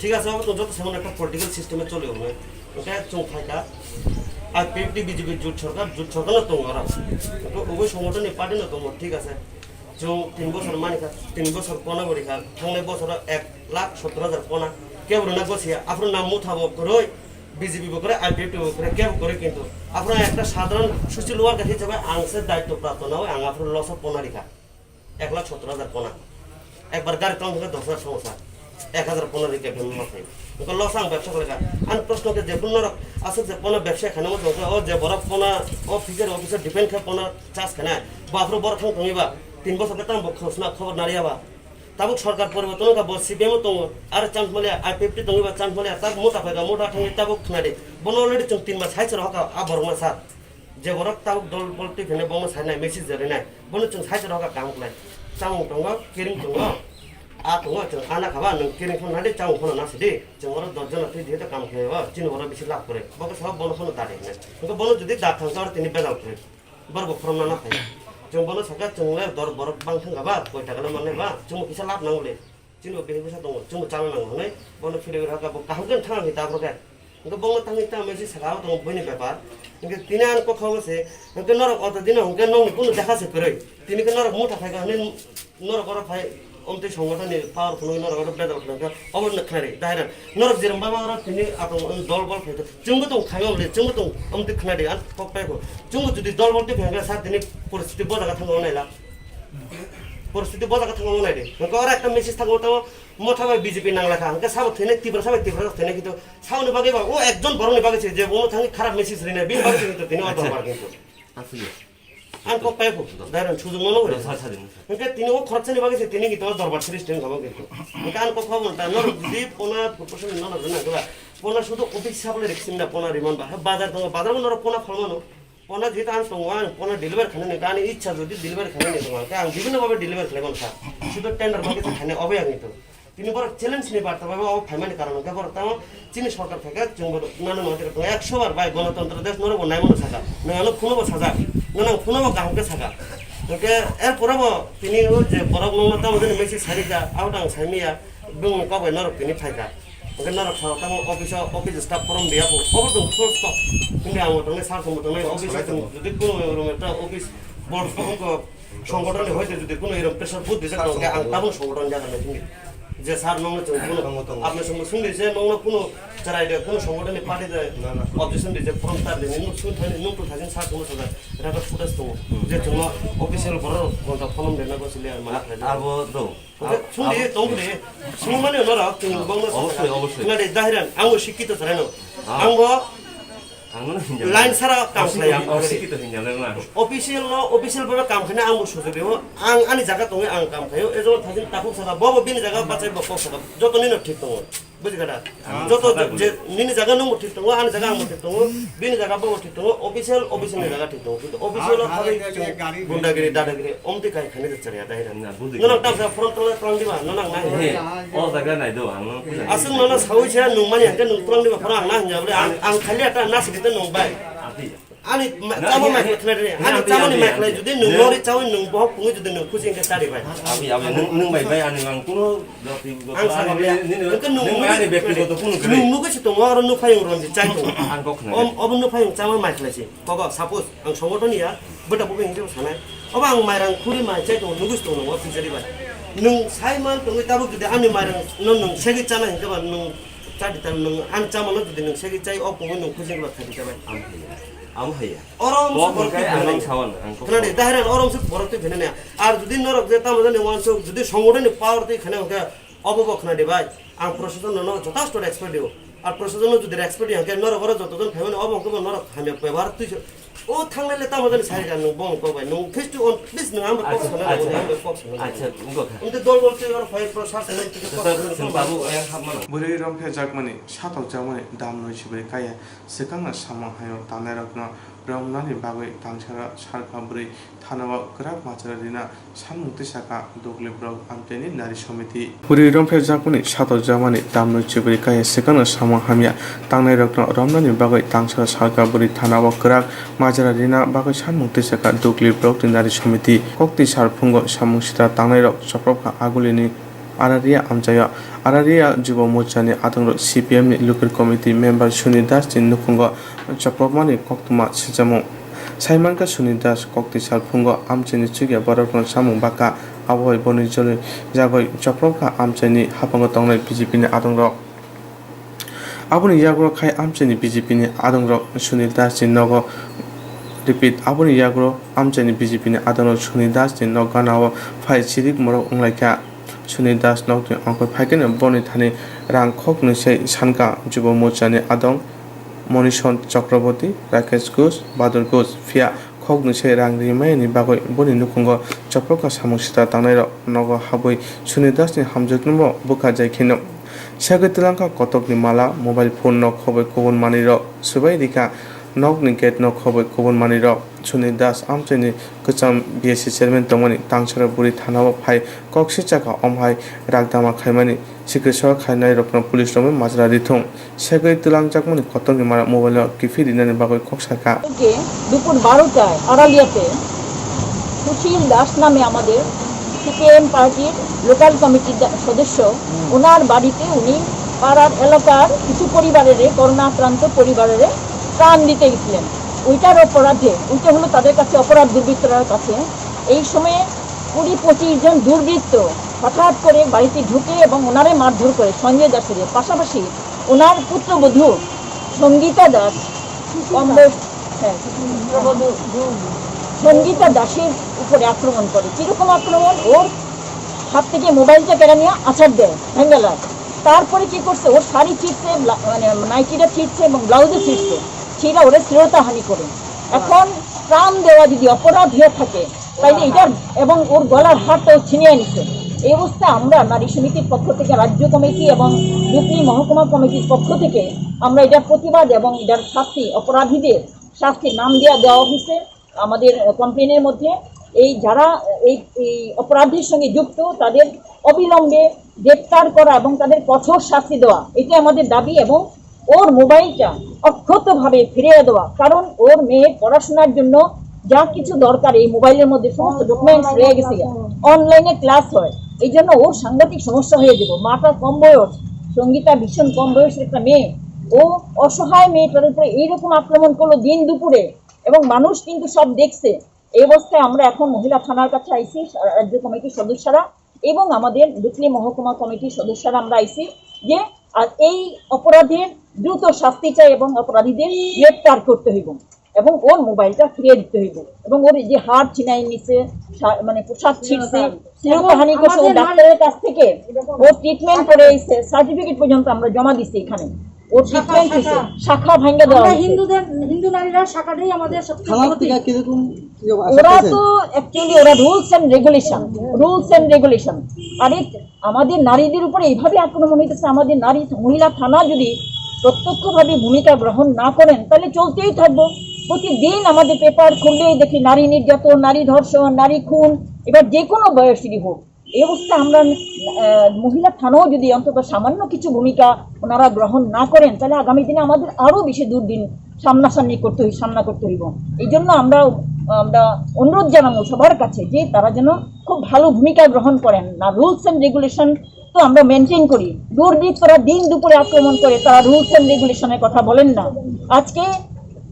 Thik ase, obo to joto samung ekta political system e choli hwnwi. Hwnkhe chwng phaikha, I P F T B J P jut sorkar, jut sorkar no tongo oro. Hwnkhe ubui songothon ni party no tongo, thik ase. Chwng tin bosor manikha, tin bosor pona bo rikha, thangnai bosoro ek lakh sottor hajar pona kebo rwna gosiya. Aphuru nam motha bo kwrwi, B J P bo kwrwi, I P F T bo kwrwi, kebo kwrwi kintu. Aphuru ekta sadharon social worker hisabe ang se daityo prapto nawi ang aphuru loss o pona rikha. Ek lakh sottor hajar pona. Ekbar gari tong thangkhe dos hajar somosa. Ek hajar pona rikhe bemma khai. Engko loss ang bebsa khlaikha. Ang proshno khe jephru norok aswk je pona bebsa khainai wngkha, o je borok pona o fishery officer depend khe pona chas khainai. Bo aphuru borok thang tongwi ba tin bosor khe tamo bo khosna khobor nariya ba. Tabuk sorkar poriborton wngkha, bo C P M o tongo. Aro chance maliya, I P F T tongwi ba chance maliya. Tabuk mota phaikha, mota thangwi tabuk khnadi. Bono already chwng tin mas hai se rohorkha a borokno sir. Je borok tabuk dol bol twi phene bono sainai, message rinai, bono chwng side rohorkha kaham khlai. Chamung tongo, kiring tongo, a tongo, chwng a na khaba, nwng kiring phano nadi, chamung phano na sidi, chwng oro dos jona twi jehetu kam khlai o, chini oro bisi lab kwrwi, bo khe sabo bono phano da rinai. Hwnkhe bono jodi da thangkha oro tini bejal kwrwi, borok bo phoromna na phai. Chwng bono sakha, chwng le dor borok bang thangkha ba, koi taka le mannai ba, chwngbo kisa lab nango le. Chini bo bihik bwsa tongo, chwngno chana nango hwnwi bono philwi rwkha, bo kaham khe thang khe tabro khe. Hwnkhe bono thangwi tamo se saka o tongo buini bepar. Hwnkhe tini ani kokha o se, hwnkhe norok auto dino hwnkhe nokni kunu dekha se kwrwi. Tini khe norok motha phaikha hwnwi norok oro phai, omtwi songothon ni power phunugwi norok oro bedal khlai kha, obo no khnari, dairan. Norok jerem baba oro tini ato dol bol khaikha, chwngbo tong khaima bwle, chwngbo tong omtwi khnari, ang kok pai kho. Chwngbo jodi dol bol twi phaikha sa tini poristiti bo jaga thango naila. Poristiti bo jaga thango nai de. Hwnkhe oro ekta message thango tamo motha bai B J P nang lakha. Hwnkhe sabo thwinai Tiprasa bai Tiprasa thwinai kintu saboni bagwi ba o ekjon borokni bagwi se je bono thangwi kharap message rinai bini bagwi se kintu tini o dorbar kintu. Asli. Ang kok pai kho. Dairan sujung no nang. Sa sa din. Hwnkhe tini o khoroksani bagwi se tini kintu o dorbar sri sri wngkha bo kintu. Hwnkhe ang kok pha bo ta norok jodi pona proportion no nang nang kha. Pona sudu office saple riksim na pona riman ba. Bazar tongo bazar no norok pona phalmano. Pona jehetu ang tongo, ang pona deliver khainani, ani ichha jodi deliver khainani tongo, hwnkhe ang bibhinno bhabe deliver khlai mano, sir. Sudu tender bagwi se khainai, obo ya kintu. Tini borok challenge ni barta bai bo phaimani karon hwnkhe borok tamo chini sorkar theke chwngbo nana nang tongya ekso bar bai gonotontro desh norok bo naimano saka, nang ano phuno bo sajak, nang phuno bo kaham khe saka. Hwnkhe er pore bo tini o je borok nangno tamo jani message sai rikha, abo tang sai manya, bongni kok bai norok tini phaikha. Hwnkhe norok sao tamo office o, office staff forum dia bo, obo tong close kok. Hindi ang tong sar tong tong office o tong jodi kono room ekta office board ko songgothon ni hoite jodi kono erom pressure put dijak tong khe ang tabuk songgothon jaga nai hindi. Je sar nongno chwng kono apni songbo sungdi je nongno kono cherai de kono songgothon ni party de objection di je forum tar de nuk sung thani nuk thajin sar tong sajak rata footage tongo. Je chwngno official borok gonta pholom de na gosili ar mana khlai de. Abo do. Oke, sungdi, tongdi. Sungmani norok, tong bangma. Obosoi, obosoi. Khna de, dahiran, ang bo sikito chwraino. Ah. Ang bo ang no hinjal. Line sara kam khlai. Ang sikito hinjal na. Official no, official bhabe kam khaina ang bo sujok reo. Ang ani jaga tongwi ang kam khaio. E jemon thajin takhuk saka, bo bo bini jaga bachai bo kok saka. Joto nino thik tongo. Buji kha da? Ah, joto je, nini jaga nungbo thik tongo, ani jaga angbo thik tongo, bini jaga bobo thik tongo, official, official ni jaga thik tongo. Kintu official o thagwi chwng gundagiri, dadagiri, omtwi kai khani de chariya dai. Na, buji kha. Nono tamsa front tole tlang diba, nono ang nai. He, o jaga nai do, ang no. Aswk nono sawi se nung mani hwnkhe nung tlang diba, phoro ang na hwnya bole, ang, ang khali ata na sidi te nung bai. Ati. Ani ma-, na, chama ni, mai ni, khwlai ni, ani chama ni mai khwlai, jodi nung nori chawi nung bohok pungwi jodi nung khusi hwnkhe chari bai. Abi, abi, nung, nung bai bai, ani ang kuno jati, ang sama ani, bole, nini, hwnkhe nung nung nugwi, ani bekti goto kuno kwrwi. Nung nugwi se tongo, oro nuphayung ronji chai tongo. Ang kok khna. Om, obo nuphayung chama mai khwlai se. Kogo, suppose, ang songothon ya, bwta bubui hwnkhe sanai. Obo ang mairang khuri mai chai tongo, nugwi se tongo, nung o pijari bai. Nung sai man tongwi tabuk jodi ani mairang no nung segwi chana hwnkhe ba nung chadi ta nung ani chama no jodi nung segwi chai, o pungwi nung khusi hwnkhe ba khaidi ta bai. Ang haya. Abo haya. Orom se borok twi ang phene nang nai. Sawan, ang kok khna di, sawan. Dahiran orom se borok twi phene nai. Ar jodi norok je tamo jani wansuk, jodi songgothon ni power twi khana hwnkhe, obo bo khna di bai. Ang proshashan no, no jothashto respect dio. Ar proshashan no jodi respect dio, hwnkhe norok oro joto jon phaimani obo hwnkhe bo norok hamya bebohar twi se. O thangnai le tamo jani sai kha nung bong kok bai. Nung face to on, please nung ang bai kok sana nang, ang bai kok sana nang. Acha, wngkha. Wngkhe dol dol twi oro phai pro sa sana twi kok sana nang. Babu, ayang hapmano. Bwrwi romphya jakmani, satok jakmani, dam noi sibri kaya. Swkangno samung haino tangnairokno romnani bagwi tangsara sarkha bwrwi thanao kwrak machara rina samung tisakha Dukli Borok Amchaini Nari Somiti. Bwrwi romphya jakmani satok jakmani tamno chibri kaya swkangno samung hamya tangnairokno romnani bagwi tangsara sarkha bwrwi thanao kwrak machara rina bagwi samung tisakha Dukli Borokni Nari Somiti. Kokti sar phungo samung sitra tangnairok chopropkha agulini Araria amchaio Araria Jubo Morchani adongrok C P M ni Local Committee member Suni Das ni nukhungo chopropmani koktwma swijamung. Saimankha Suni Das kokti sal phungo amchaini chukya borokno samung bakha, abohai boni joli jagoi chopropkha amchaini haphango tongnai B J P ni adongrok. Aboni yagulo khai amchaini B J P ni adongrok Sunil Das ni nogo, repeat, aboni yagulo amchaini B J P ni adongrok Sunil Das ni nok ganao phai chirik morok wnglaikha. Sunil Das nokni ongkhor phaikhe boni thani rang khoknwi se sankha Jubo Morchani adong Monison Chakraborty, Rakesh Ghosh, Badur Ghosh, phiya khoknwi se rang rimani bagwi boni nukhungo chopropkha samung sitra tangnairok nogo habwi Sunil Das ni hamjaknwbo bwkha jai kheno. Segwi twlangkha kotokni mala, mobile phone no khobwi kubun manwirok swbai rikha, nokni gate no khobwi kubun manwirok. Sunil Das amchaini kwcham B S C chairman tongmani tangsara bwrwi thanao phai kok sichakha, omhai ragdama khaimani sikri sor khainairokno police romwi majra rithung. Segwi twlangjakmani kotokni mala mobile no kiphil rinani bagwi kok sakha. কালকে দুপুর বারোটায় আড়ালিয়াতে সুশীল দাস নামে আমাদের সিপিএম পার্টির লোকাল কমিটির দা-, সদস্য, ওনার বাড়িতে উনি পাড়ার এলাকার কিছু পরিবারের, করোনা আক্রান্ত পরিবারের ত্রাণ দিতে গেছিলেন। ওইটার অপরাধে, ওইটা হলো তাদের কাছে অপরাধ, দুর্বৃত্তরার কাছে। এই সময়ে কুড়ি পঁচিশ জন দুর্বৃত্ত হঠাৎ করে বাড়িতে ঢুকে এবং ওনারে মারধর করে সঞ্জয় দাসের। পাশাপাশি ওনার পুত্রবধূ সঙ্গীতা দাস, কম বয়স, হ্যাঁ, সঙ্গীতা দাসের উপরে আক্রমণ করে। কিরকম আক্রমণ? ওর হাত থেকে মোবাইলটা কেড়ে নিয়ে আছাড় দেয়, ভেঙে দেয়। তারপরে কি করছে? ওর শাড়ি ছিঁড়ছে, ব্লা-, মানে নাইটিটা ছিঁড়ছে এবং ব্লাউজও ছিঁড়ছে, ছিঁড়ে ওরে শ্লীলতাহানি করে। এখন ত্রাণ দেওয়া যদি অপরাধ হয়ে থাকে, তাইলে এটার এবং ওর গলার হারটাও ছিনিয়ে নিছে। এই অবস্থা আমরা নারী সমিতির পক্ষ থেকে, রাজ্য কমিটি এবং দুকলি মহকুমা কমিটির পক্ষ থেকে আমরা এটার প্রতিবাদ এবং এটার শাস্তি, অপরাধীদের শাস্তি নাম দেওয়া, দেওয়া হয়েছে আমাদের কমপ্লেনের মধ্যে। এই যারা এই এই অপরাধের সঙ্গে যুক্ত, তাদের অবিলম্বে গ্রেপ্তার করা এবং তাদের কঠোর শাস্তি দেওয়া, এটাই আমাদের দাবি। এবং ওর মোবাইলটা অক্ষতভাবে ফিরিয়ে দেওয়া, কারণ ওর মেয়ের পড়াশোনার জন্য যা কিছু দরকার এই মোবাইলের মধ্যে সমস্ত ডকুমেন্টস রয়ে গেছে, অনলাইনে ক্লাস হয়, এই জন্য ওর সাংঘাতিক সমস্যা হয়ে যাবে। মাটা কম বয়স, সঙ্গীতা ভীষণ কম বয়সের একটা মেয়ে, ও অসহায় মেয়েটার উপরে এইরকম আক্রমণ করলো দিন দুপুরে, এবং মানুষ কিন্তু সব দেখছে। এই অবস্থায় আমরা এখন মহিলা থানার কাছে আইছি, রাজ্য কমিটির সদস্যরা এবং আমাদের দুকলি মহকুমা কমিটির সদস্যরা আমরা আইছি যে আর এই অপরাধের দ্রুত শাস্তি চাই এবং অপরাধীদের গ্রেপ্তার করতে হইব এবং ওর মোবাইলটা ফিরিয়ে দিতে হইব এবং ওর এই যে হাড় ছিনাই নিছে, সা- মানে পোশাক ছিঁড়ছে, শ্লীলতাহানি করছে, ও ডাক্তারের কাছ থেকে ওর ট্রিটমেন্ট করে এই সার্টিফিকেট পর্যন্ত আমরা জমা দিছি এখানে। ওর ট্রিটমেন্ট হয়েছে, শাখা ভাঙ্গা দেওয়া হয়েছে। হিন্দুদের, হিন্দু নারীরা শাখাটাই আমাদের সবচেয়ে থানা বড় থেকে দিক। কিরকম কি অবস্থা ওরা পেয়েছেন? তো অ্যাকচুয়ালি ওরা rules and regulation, rules and regulation. আরে, আমাদের নারীদের উপরে এইভাবে আক্রমণ হইতেছে, আমাদের নারী মহিলা থানা যদি প্রত্যক্ষভাবে ভূমিকা গ্রহণ না করেন, তাহলে চলতেই থাকবো। প্রতিদিন আমাদের পেপার খুললেই দেখি নারী নির্যাতন, নারী ধর্ষণ, নারী খুন, এবার যে কোনো বয়সেরই হোক। এই অবস্থা আমরা, আহ, মহিলা থানাও যদি অন্তত সামান্য কিছু ভূমিকা ওনারা গ্রহণ না করেন, তাহলে আগামী দিনে আমাদের আরো বেশি দুর্দিন সামনাসামনি করতে হই, সামনা করতে হইব। এই জন্য আমরা, আমরা অনুরোধ জানাবো সবার কাছে যে তারা যেন খুব ভালো ভূমিকা গ্রহণ করেন। না, রুলস এন্ড রেগুলেশন তো আমরা মেনটেন করি, দুর্বৃত্তরা দিন দুপুরে আক্রমণ করে, তারা রুলস এন্ড রেগুলেশনের কথা বলেন না। আজকে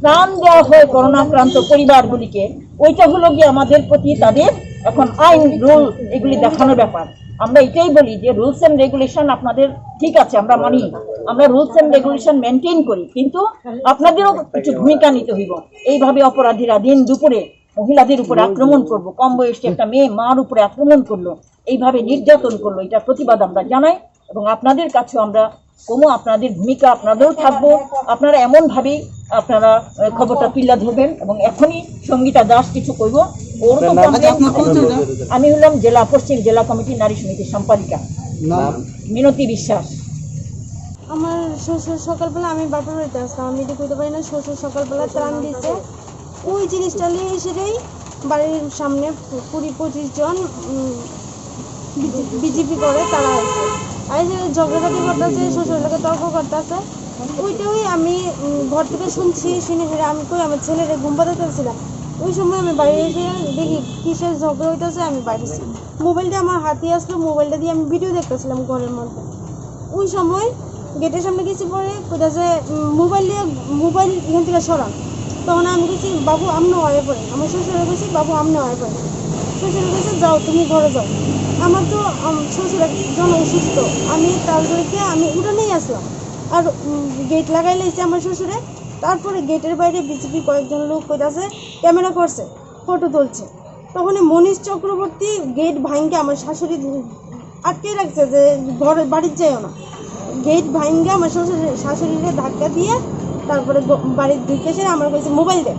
ত্রাণ দেওয়া হয় করোনা আক্রান্ত পরিবারগুলিকে, ওইটা হলো গিয়ে আমাদের প্রতি তাদের এখন আইন রুল এগুলি দেখানোর ব্যাপার। আমরা এটাই বলি যে রুলস এন্ড রেগুলেশন আপনাদের ঠিক আছে, আমরা মানি, আমরা রুলস এন্ড রেগুলেশন মেনটেন করি, কিন্তু আপনাদেরও কিছু ভূমিকা নিতে হইব। এইভাবে অপরাধীরা দিন দুপুরে মহিলাদের উপরে আক্রমণ করবো, কম বয়সী একটা মেয়ে মার উপরে আক্রমণ করলো, এইভাবে নির্যাতন করলো, এটা প্রতিবাদ আমরা জানাই এবং আপনাদের কাছেও আমরা কোনো আপনাদের ভূমিকা আপনাদেরও থাকবো। আপনারা এমনভাবেই আপনারা, আহ, খবরটা তুলে ধরবেন এবং এখনই সঙ্গীতা দাস কিছু কইব। ওর তো আপনার নাম? কমপ্লেন। আচ্ছা, আপনার পরিচয়টা? আমি হলাম জেলা, পশ্চিম জেলা কমিটির নারী সমিতির সম্পাদিকা। নাম? মিনতি বিশ্বাস। আমার শ্বশুর সকালবেলা, আমি বাপের বাড়িতে আসতাম, আমি এটা কইতে পারি না, শ্বশুর সকালবেলা ত্রাণ দিছে, ওই জিনিসটা নিয়ে এসেই বাড়ির সামনে কুড়ি পঁচিশ জন, উম, বিজেপি করে তারা আছে। আর এই যে ঝগড়াঝাটি করতেছে, শ্বশুর লোকে তর্ক করতেছে, ওইটাই আমি, উম, ঘর থেকে শুনছি, শুনে ফিরে আমি কই আমার ছেলেরে ঘুম পাড়াতে চাচ্ছিলাম। ওই সময় আমি বাইরে এসে দেখি কিসের ঝগড়া হইতেছে, আমি বাইরে ছিলাম। মোবাইলটা আমার হাতে আসলো, মোবাইলটা দিয়ে আমি ভিডিও দেখতেছিলাম ঘরের মধ্যে। ওই সময় গেটের সামনে গেছি পরে কইতাছে, উম, "মোবাইল দিয়ে, মোবাইল এখান থেকে সরান।" তখন আমি গেছি, "বাবু, আপনি আয়া পড়েন।" আমার শ্বশুরে গেছি, "বাবু, আপনি আয়া পড়েন।" শ্বশুরে গেছে, "যাও, তুমি ঘরে যাও।" আমার তো, আম, শ্বশুর একজন অসুস্থ, আমি তার জন্য আমি উঠানেই আসলাম। আর, উম, গেট লাগাই লাইছে আমার শ্বশুরে। তারপরে গেটের বাইরে বিজেপি কয়েকজন লোক কইতাছে, ক্যামেরা করছে, ফটো তুলছে। তখনই মনীষ চক্রবর্তী গেট ভাঙ্গে আমার শাশুড়ি আটকে রাখছে যে ঘরে, বাড়ির যাইও না। গেট ভাঙ্গে আমার শ্বশুর, শাশুড়িরে ধাক্কা দিয়ে তারপরে গ-, বাড়ির ঢুকে এসে আমার কইছে, "মোবাইল দে।"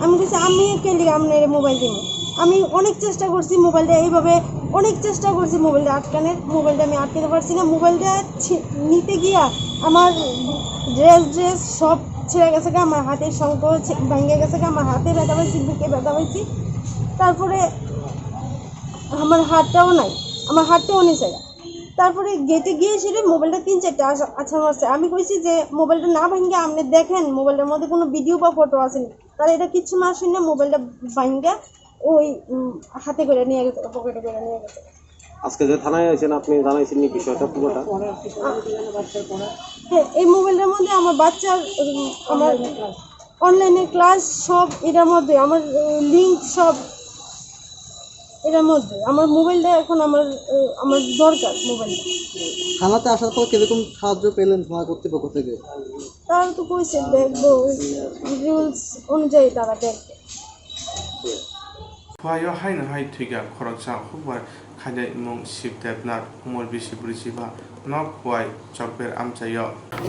আমি কইছি, "আমি কে লিগে আপনার মোবাইল দিব?" আমি অনেক চেষ্টা করছি মোবাইলটা এইভাবে, অনেক চেষ্টা করছি মোবাইলটা আটকানোর, মোবাইলটা আমি আটকাতে পারছি না। মোবাইলটা ছি-, নিতে গিয়া আমার ড্রেস, ড্রেস সব ছিঁড়ে গেছে গা, আমার হাতের শঙ্খ ছি-, ভেঙে গেছে গা, আমার হাতে ব্যথা পাইছি, বুকে ব্যথা পাইছি। তারপরে আমার হাতটাও নাই, আমার হাতটাও নিছে গা। তারপরে গেটে গিয়ে সেটা মোবাইলটা তিন চারটা আছা-, আছাড় মারছে। আমি কইছি যে, "মোবাইলটা না ভাঙ্গে আপনি দেখেন, মোবাইলটার মধ্যে কোনো ভিডিও বা ফটো আছে নি।" তারা এটা কিচ্ছু না শুনে মোবাইলটা ভাঙ্গে ওই, উম, হাতে করে নিয়ে গেছে, পকেটে করে নিয়ে গেছে। আজকে যে থানায় আছেন, আপনি জানাইছেন নি বিষয়টা পুরোটা? হ্যাঁ, এই মোবাইলটার মধ্যে আমার বাচ্চার, উম, আমার অনলাইনে ক্লাস সব এটার মধ্যে, আমার, উম, লিংক সব এটার মধ্যে। আমার মোবাইলটা এখন আমার, উম, আমার দরকার মোবাইলটা। থানাতে আসার পর কিরকম সাহায্য পেলেন থানা কর্তৃপক্ষ থেকে? তারা তো কইছে দেখবো, রুলস অনুযায়ী তারা দেখবে। Khuaio haino hai thwikha khoroksa hukbar khainai mung Shiv Debnath, umor bisi brwichiba, nok Khuai Chokber amchaio.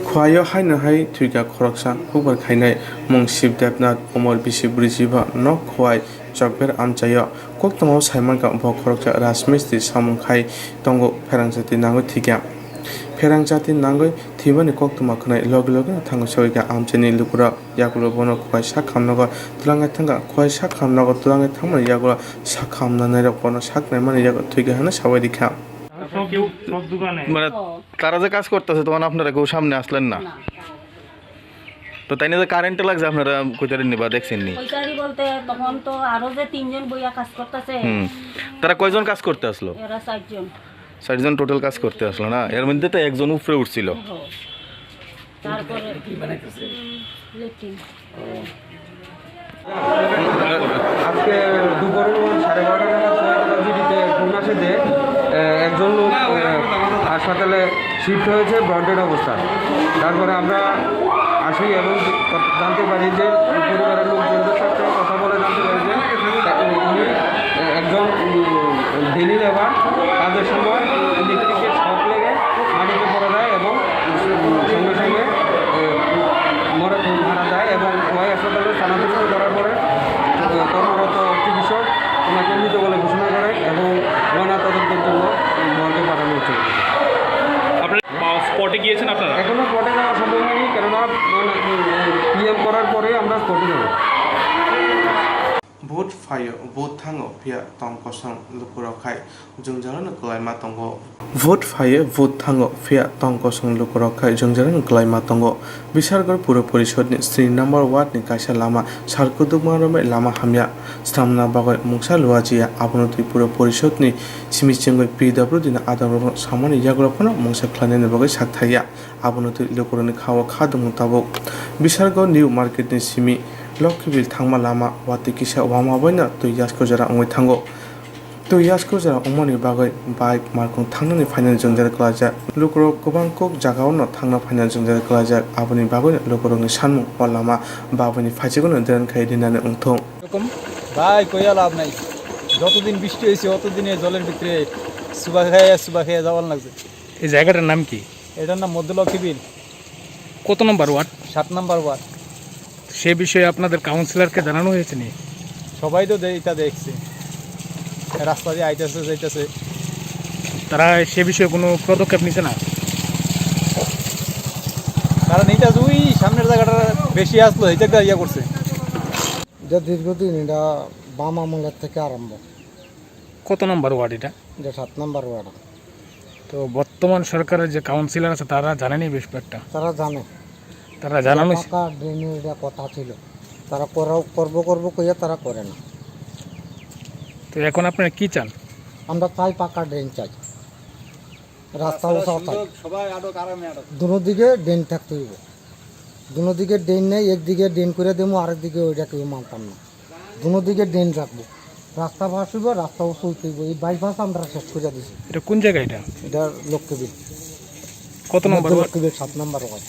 Khuaio haino hai thwikha khoroksa hukbar khainai mung Shiv Debnath, umor bisi brwichiba, nok Khuai Chokber amchaio. Koktongo saimankha bo khoroksa rajmistri samung khai tongo, pherang jati nangwi thwikha. Pherang jati nangwi thwimani koktwma khwnai logi logi no thangwi sogwi kha amchaini lukurok. Yagulo bono Khowai sak hamnogo twlangwi thangkha. Khowai sak hamnogo twlangwi thangmani yagulo sak hamnanairok bono sak naimani yago thwikha hwnwi sawi rikha. মানে, তারা যে কাজ করতেছে, তখন আপনারা কেউ সামনে আসলেন না? না। তো তাই না যে কারেন্টে লাগছে, আপনারা কইতারেননি বা দেখছেননি? কইতারি বলতে তখন তো আরো যে তিনজন বইয়া কাজ করতেছে। হুম। তারা কয়জন কাজ করতে আসলো? এরা চারজন। চারজন টোটাল কাজ করতে আসলো না? এর মধ্যে তো একজন উপরে উঠছিল। ও। তারপরে কি বানাইতেছে? উম, লেট্রিন। আজকে দুপুরে সাড়ে বারোটা নাগাদ সোয়াইতলা জিডিতে ফোন আসে যে, আহ, একজন লোক, আহ, হাসপাতালে শিফট হয়েছে ব্রডেড অবস্থায়। তারপরে আমরা আসি এবং জানতে পারি যে পরিবারের লোকজনদের সাথে কথা বলে জানতে পারি যে উনি একজন, উম, ডেলি লেবার, কাজের সময় ইলেকট্রিকের শক লেগে মাটিতে পড়ে যায় এবং সঙ্গে সঙ্গে, এ, মরে, মারা যায় এবং খোয়াই হাসপাতালে স্থানান্তরিত করার পরে, এ, কর্মরত চিকিৎসক ওনাকে মৃত বলে ঘোষণা করে এবং ময়নাতদন্তের জন্য মর্গে পাঠানো হচ্ছে। আপনারা, আহ, স্পটে গিয়েছেন আপনারা? এখনো স্পটে যাওয়া সম্ভব হয়নি, কেননা, মানে, পিএম করার পরেই আমরা স্পটে যাব। Vote phaio, vote thango, phiya tong kosong lukurok hai jwngjal no kwlaima tongo. Vote phaio, vote thango, phiya tong kosong lukurok hai jwngjal no kwlaima tongo. Bishargarh Puro Porishodni sni number wardni kaisa lama sar kudukma romwi lama hamya swnamna bagwi mungsa luajiya. Abono twi Puro Porishodni simi chengwi P W D ni adongrokno samani yagulo phano mungsa khlainani bagwi sak thaiya. Abono twi lukurokni kha-o kha dungmung tabuk. Bishargarh New Marketni simi Lokhibil thangma lama watwi kisa wama baino twi yasko jora wngwi thango. Twi yasko jora wngmani bagwi bike markung thangnani phainani jwngjal kwlaijak. Lukurok kwbang kuk jagao no thangna phainani jwngjal kwlaijak, aboni bagwi lukurokni sanmung o lama baboni phaichigwno dren khai rinani wngthung. এরকম ভাই কইয়া লাভ নাই, যতদিন বৃষ্টি হয়েছে অতদিনে জলের ভিতরে সুবা খাইয়া সুবা খাইয়া যাওয়ার লাগছে। এই জায়গাটার নাম কি? এটার নাম মধ্যলক্ষ্মী বিল। কত নম্বর ওয়ার্ড? সাত নম্বর ওয়ার্ড। সে বিষয়ে আপনাদের কাউন্সিলরকে জানানো হয়েছে নি? সবাই তো দে-, এটা দেখছে, রাস্তা দিয়ে আইতেছে যাইতেছে। তারা সে বিষয়ে কোনো পদক্ষেপ নিছে না? তারা নিতে আছে, ওই সামনের জায়গাটা বেশি আসলো, এটা একটা ইয়ে করছে। এটা দীর্ঘদিন, এটা বাম আমলের থেকে আরম্ভ। কত নম্বর ওয়ার্ড এটা? এটা সাত নম্বর ওয়ার্ড। তো বর্তমান সরকারের যে কাউন্সিলর আছে, তারা জানেনি ব্যাপারটা? তারা জানে। তারা জানানো এটা পাকা ড্রেনের এটা কথা ছিল, তারা করা-, করবো করবো কইয়া তারা করে না। তো এখন আপনারা কি চান? আমরা চাই পাকা ড্রেন চাই, রাস্তা উসাও চাই। সবাই আটক, আরামে আটক। দুনো দিকে ড্রেন থাকতে হইব। দুনো দিকে ড্রেন নেই, একদিকে ড্রেন করে দেবো, আরেক দিকে ওইটা কেউ মানতাম না। দুনো দিকে ড্রেন রাখবো, রাস্তা পাস হইব, রাস্তাও চলতে হইব। এই বাইপাস আমরা শেষ করে দিছি। এটা কোন জায়গা এটা? এটা লক্ষ্মীবিল। কত নম্বর মধ্য ওয়ার্ড? লক্ষ্মীবিল সাত নম্বর ওয়ার্ড।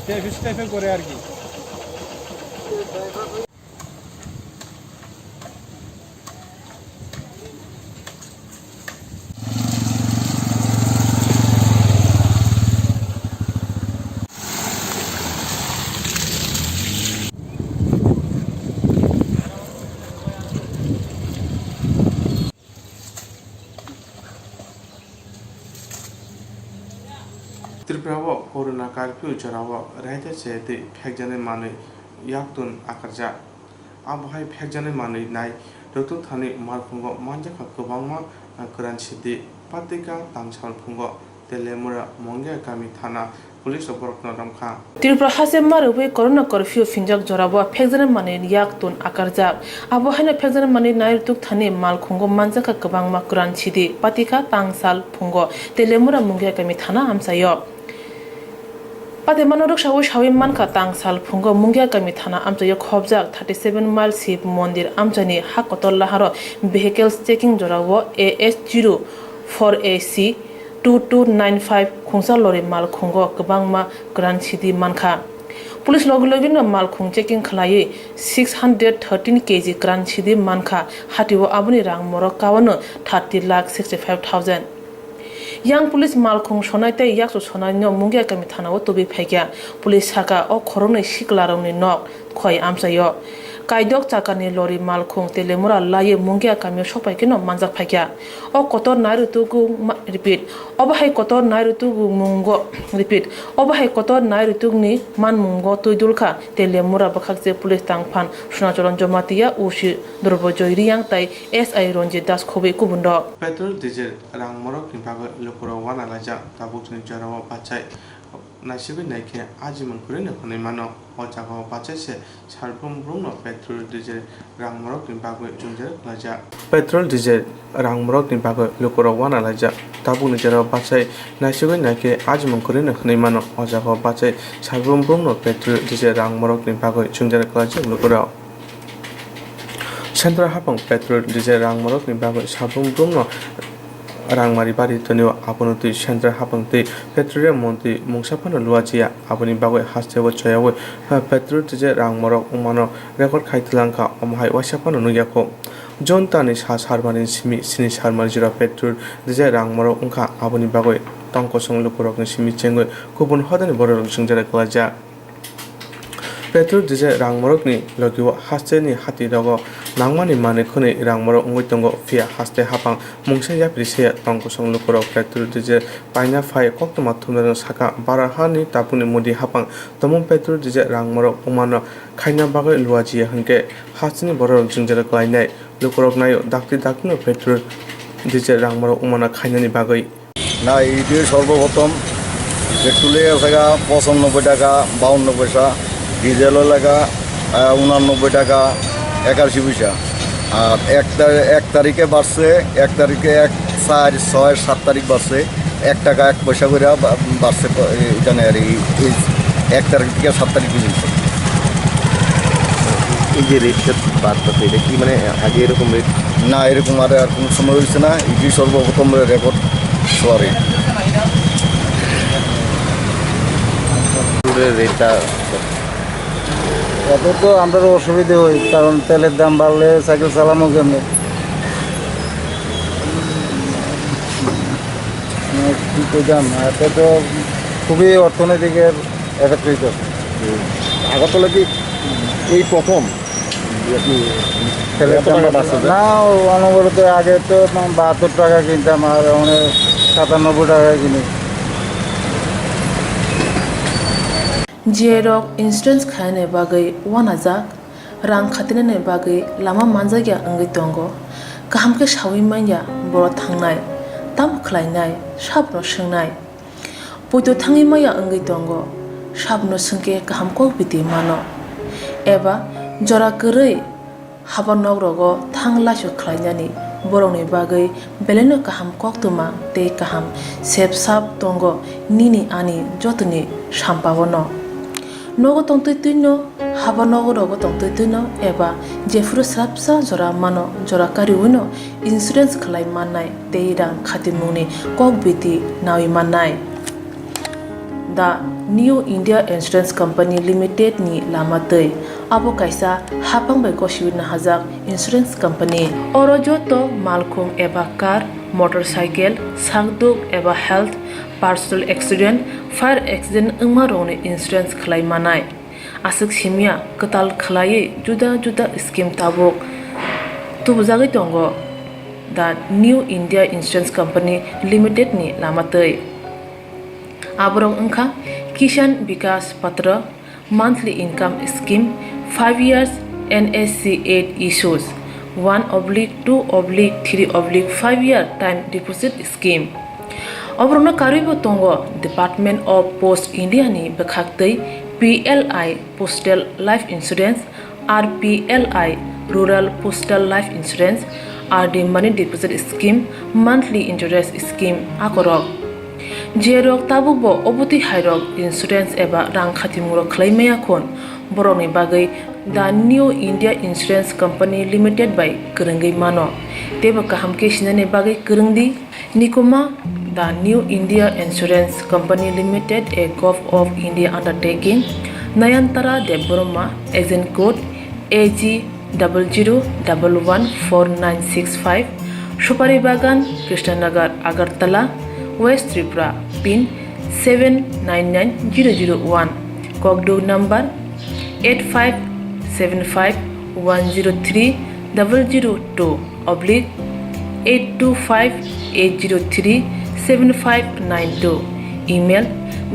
স্টেপ স্টেপে করে আর কি। Tripura o Corona curfew jora o raida se tei phekjaknai manwi yaktun akarjak. Abo hai phekjaknai manwi nai rwtwk thani malkhungo manjakha kwbangma kwran sidi. Patika tang salphungo Telemura Mongia kami thana Police rok borokno romkha. Tripura haste ma rwui Corona curfew phinjak jorao phekjani manwi yak tun akarjak. Abo haino phekjani manwi nairutuk thani malkhungo manjakha kwbangma kwran sidi, patikha tangsal phungo Telemura Mungia kami thana amchaio. Patimano rwksaui saui mankha, tangsal phungo Mungia kami thana amchaio khobjak thirty seven mile Shiv Mondir amchaini ha kotor laharo vehicles checking jorao A S zero four A C two two nine five khungsa lori malkhungo kwbangma kwran sidi mankha. Police logi logino malkhung checking khlaiwi six hundred thirteen K G kwran sidi mankha, hatio aboni rang morok kaono thirty lakh sixty five thousand. Yang police malkhung sonai tei yakchu sonaino Mungia kami thanao tubui phaikha. Police sakha, o khoroknwi siklarokni nok khoi amchaio. Kaidok chakani lori malkhung Telemura laiwi Mungia kamio sokpaikheno manjak phaikha. O kotor nairutugu ma-, repeat. Obo hai kotor nairutugu mungo, repeat. Obo hai kotor nairutukni manmungo twi dulkha Telemura bwkhakche police tangphan Sunacharan Jamatia, O C Durbojoy Riyang tei S I Ranjit Das khobwi kubunrok. Petrol, diesel rang morokni bagwi lukurok uana laijak, tabukni jorao bachai naisigwi naikhe ajimon kwrwino hwnwi mano. O jagao bachai se sarbrum brumno petrol, diesel rang morokni bagwi jwngjal khlaijak. Petrol, diesel rang morokni bagwi lukurok uana laijak, tabukni jorao bachai naisigwi naikhe ajimon kwrwino hwnwi mano. O jagao bachai sarbrum brumno petrol, diesel rang morokni bagwi jwngjal khlaijak lukurok. Central hapang petrol, diesel rang morokni bagwi sarbrum brumno rangmari bari tonio, abono twi central hapang twi petroleum montri mungsa phano luajiya. Aboni bagwi hasteo choyaui petrol, diesel rang morok wngmano record khai twlangkha, omo hai waisa phano nukya kho. June talni sa sarmani simi sini sarmani jora petrol, diesel rang morok wngkha, aboni bagwi tong kosong lukurokni simi chengwi kubun hodani bororok jwngjal khlaijak. Petrol, diesel rang morokni logio hasteni hatirogo nangmani manwi khwnwi rang morok wngwi tongo, phiya haste hapang mungsa yapri se tong kosong lukurok petrol, diesel paina phai koktwma thumnairokno sakha. Bara hani tabukni mudi hapang tomung petrol, diesel rang morok wngmano khaina bagwi luajiya hwnkhe hasteni bororok jwngjal klainai. Lukurok naio dakti daktino petrol, diesel rang morok wngmano khainani bagwi. না, ইডি সর্বপ্রথম পেট্রোলে আছে গা পঁচানব্বই টাকা বাউন্ন পয়সা, ডিজেল হলে গা, আহ, উনানব্বই টাকা একাশি পয়সা। আর এক তারি-, এক তারিখে বাড়ছে, এক তারিখে এক, চার, ছয়, সাত তারিখ বাড়ছে, এক টাকা এক পয়সা করে বা-, বাড়ছে প-, এ, এখানে আর এই, এই এক তারিখ থেকে সাত তারিখ পর্যন্ত। এই যে রেটটা বাড়তেছে, এটা কি মানে আগে এরকম রেট? না, এরকম আর, আর কোনো সময় হয়েছে না, এটি সর্বপ্রথম রেকর্ড সরি। রেটটা এতে তো আমরারও অসুবিধা হয়, কারণ তেলের দাম বাড়লে সাইকেল চালানো কেমনে? মানে, কি কইতাম, এতে তো খুবই অর্থনৈতিকের এফেক্ট হইতো। হুম। আগরতলা কি এই প্রথম? তেলের দাম বাড়ছে যে? না, অনবরত আগে তো বাহাত্তর টাকা কিনতাম, আর এখন সাতানব্বই টাকা কিনি। J rok insurance khainani bagwi uanajak, rang khatinani bagwi lama manjakya wngwi tongo. Kaham khe saui manya boro thangnai, tamo khlainai, sabno swngnai. Poito thangwi maya wngwi tongo, sabno swngkhe kaham kok biti mano. Eba jora kwrwi haba nok rogo thang laisu khlainani borokni bagwi belaino kaham koktwma tei kaham sep sap tongo nini ani jotoni sampao no. Nogo tongtwi twino, haba nogo rogo tongtwi twino eba jephuru swrapsa jora mano, jora kariwino insurance khlai mannai tei rang khatimungni kok biti naui mannai. The New India Insurance Company Limited ni lama twi. Abo kaisa hapang bai gosiwi nahajak insurance company. Oro joto malkhung eba car, motorcycle, sakduk eba health, personal accident, fire accident wngma rokni insurance khlai manai. Aswk simya kwtal khlaiwi juda juda scheme tabuk tubujagwi tongo the New India Insurance Company Limited ni lama twi. Aborok wngkha Kisan Vikas Patra, monthly income scheme, five years N S C eight issues, one oblique two oblique three oblique five year time deposit scheme. Oborokno karwibo tongo Department of Post India ni bwkhaktwi P L I Postal Life Insurance, R P L I Rural Postal Life Insurance, R D Money Deposit Scheme, Monthly Interest Scheme akorok. Jerok tabukbo obotwi hairok insurance eba rang khatimwngrok khlai maya khun, borokni bagwi The New India Insurance Company Limited bai kwrwngwi mano. Teibo kaham khe sinani bagwi kwrwngdi. Nikuma, The New India Insurance Company Limited, a Govt of India undertaking, Nayantara Debbarma, Agent Code A G double zero double one four nine six five, Supari Bagan, Krishnanagar, Agartala, West Tripura, pin seven nine nine zero zero one, Kokduk number eight five seven five one zero three double zero two oblique eight two five eight zero three seven five nine two, email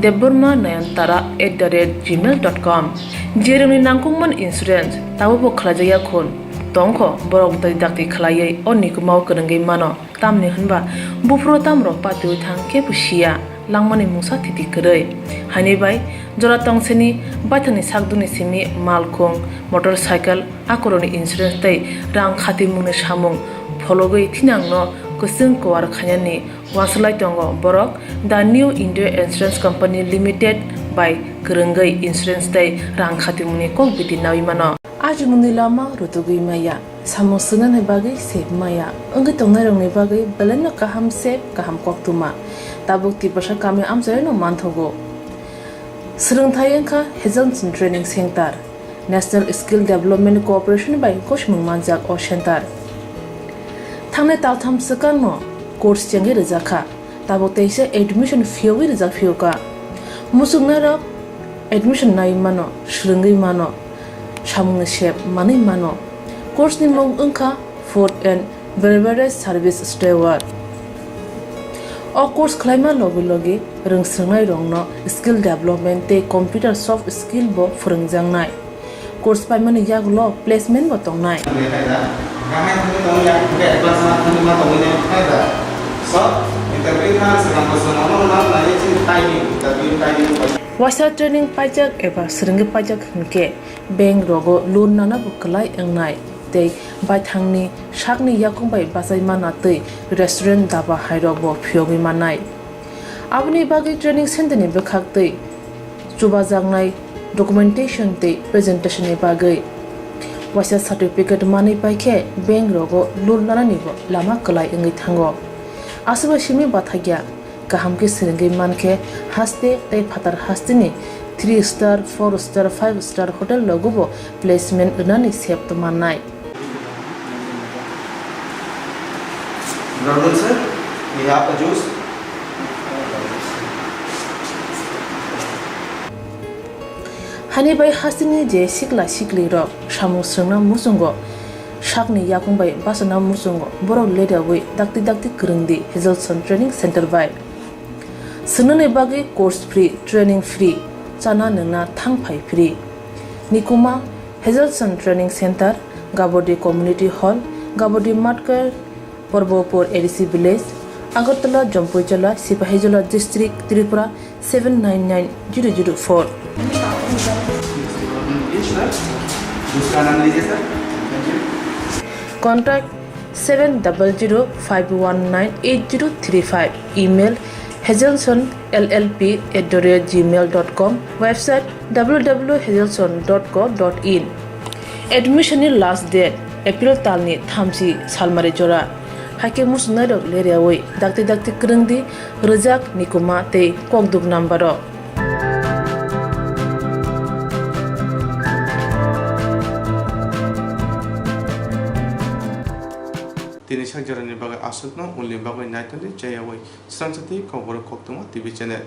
debbarma nayantara at the rate gmail dot com. Jerokni nangkukmani insurance tabukbo khlaijakya khun tongkho, borok dakti dakti khlaiwi o nikumao kwrwngwi mano. Tamni hwnba buphuru tamrok patiwi thang kebo siya, langmani mungsa thiti kwrwi. Haini bai jora tongseni baithangni sakdukni simi malkhung, motorcycle, akorokni insurance tei rang khatimungni samung phologwi thinangno kwchwng kuar khainani uansuk lai tongo borok The New India Insurance Company Limited bai kwrwngwi insurance tei rang khatimungni kok biti naui mano. Ajimungni lama rutugwi maya. Samung swngnani bagwi sep maya. Wngwi tongnairokni bagwi belaino kaham sep, kaham koktwma. Tabuk Tiprasa kami amchairokno manthogo. Swrwngthai wngkha Hazelson Training Center. National Skill Development Corporation bai gosimung manjak o center. Thangnai taltham swkangno course chengwi rwjakha. Tabuk teisa admission phiyogwi rijak phiyokha. Muchungnairok admission nai mano, swrwngwi mano, samungni sep manwi mano. Course ni mung wngkha Food and Beverage Service Steward. O course khlaima logi logi rwngswrwngnairokno skill development tei computer soft skill bo phwrwngjaknai. Course paimani yagulo placement bo tongnai. Waisa training paijak eba swrwngwi paijak hwnkhe bank rogo loan nana bo kwlai wngnai tei baithangni sakni yakung bai bachai mana tei restaurant daba hairok bo phiyogwi mannai. Aboni bagwi training center ni bwkhaktwi chubajaknai documentation tei presentation ni bagwi waisa certificate manwi paikhe bank rogo loan nanani bo lama kwlai wngwi thango. Aswk bai simi bathakya kaham khe swrwngwi mankhe haste tei phatar hasteni three star, four star, five star hotel rogo bo placement rwnani sep mannai. Good afternoon, sir. We have a juice. Hani bai hasteni je sikla sikli rok samung swrwngna muchungo, sakni yakung bai bachana muchungo, borok leriawi dakti dakti kwrwngdi Hazelson Training Center bai. Swngnani bagwi course free, training free, chana nwngna thang phai free. Nikuma, Hazelson Training Center, Gabodi Community Hall, Gabodi Matkar, Porbopur A D C Village, Agartala, Jampuijala, Sipahijola District, Tripura seven nine nine zero zero four. Contact seven double zero five one nine eight zero three five, email hazelson L L P at the rate gmail dot com, website W W W hazelson dot co dot in. Admission ni last date April talni thamchi salmari jora. Haikhe muchungnairok leriawi dakti dakti kwrwngdi rwjak nikuma tei kokduk number o. Tini sak jorani bagwi aswkno, ulni bagwi naitodi chayawi swrangchati Kokborok Koktwma T V channel.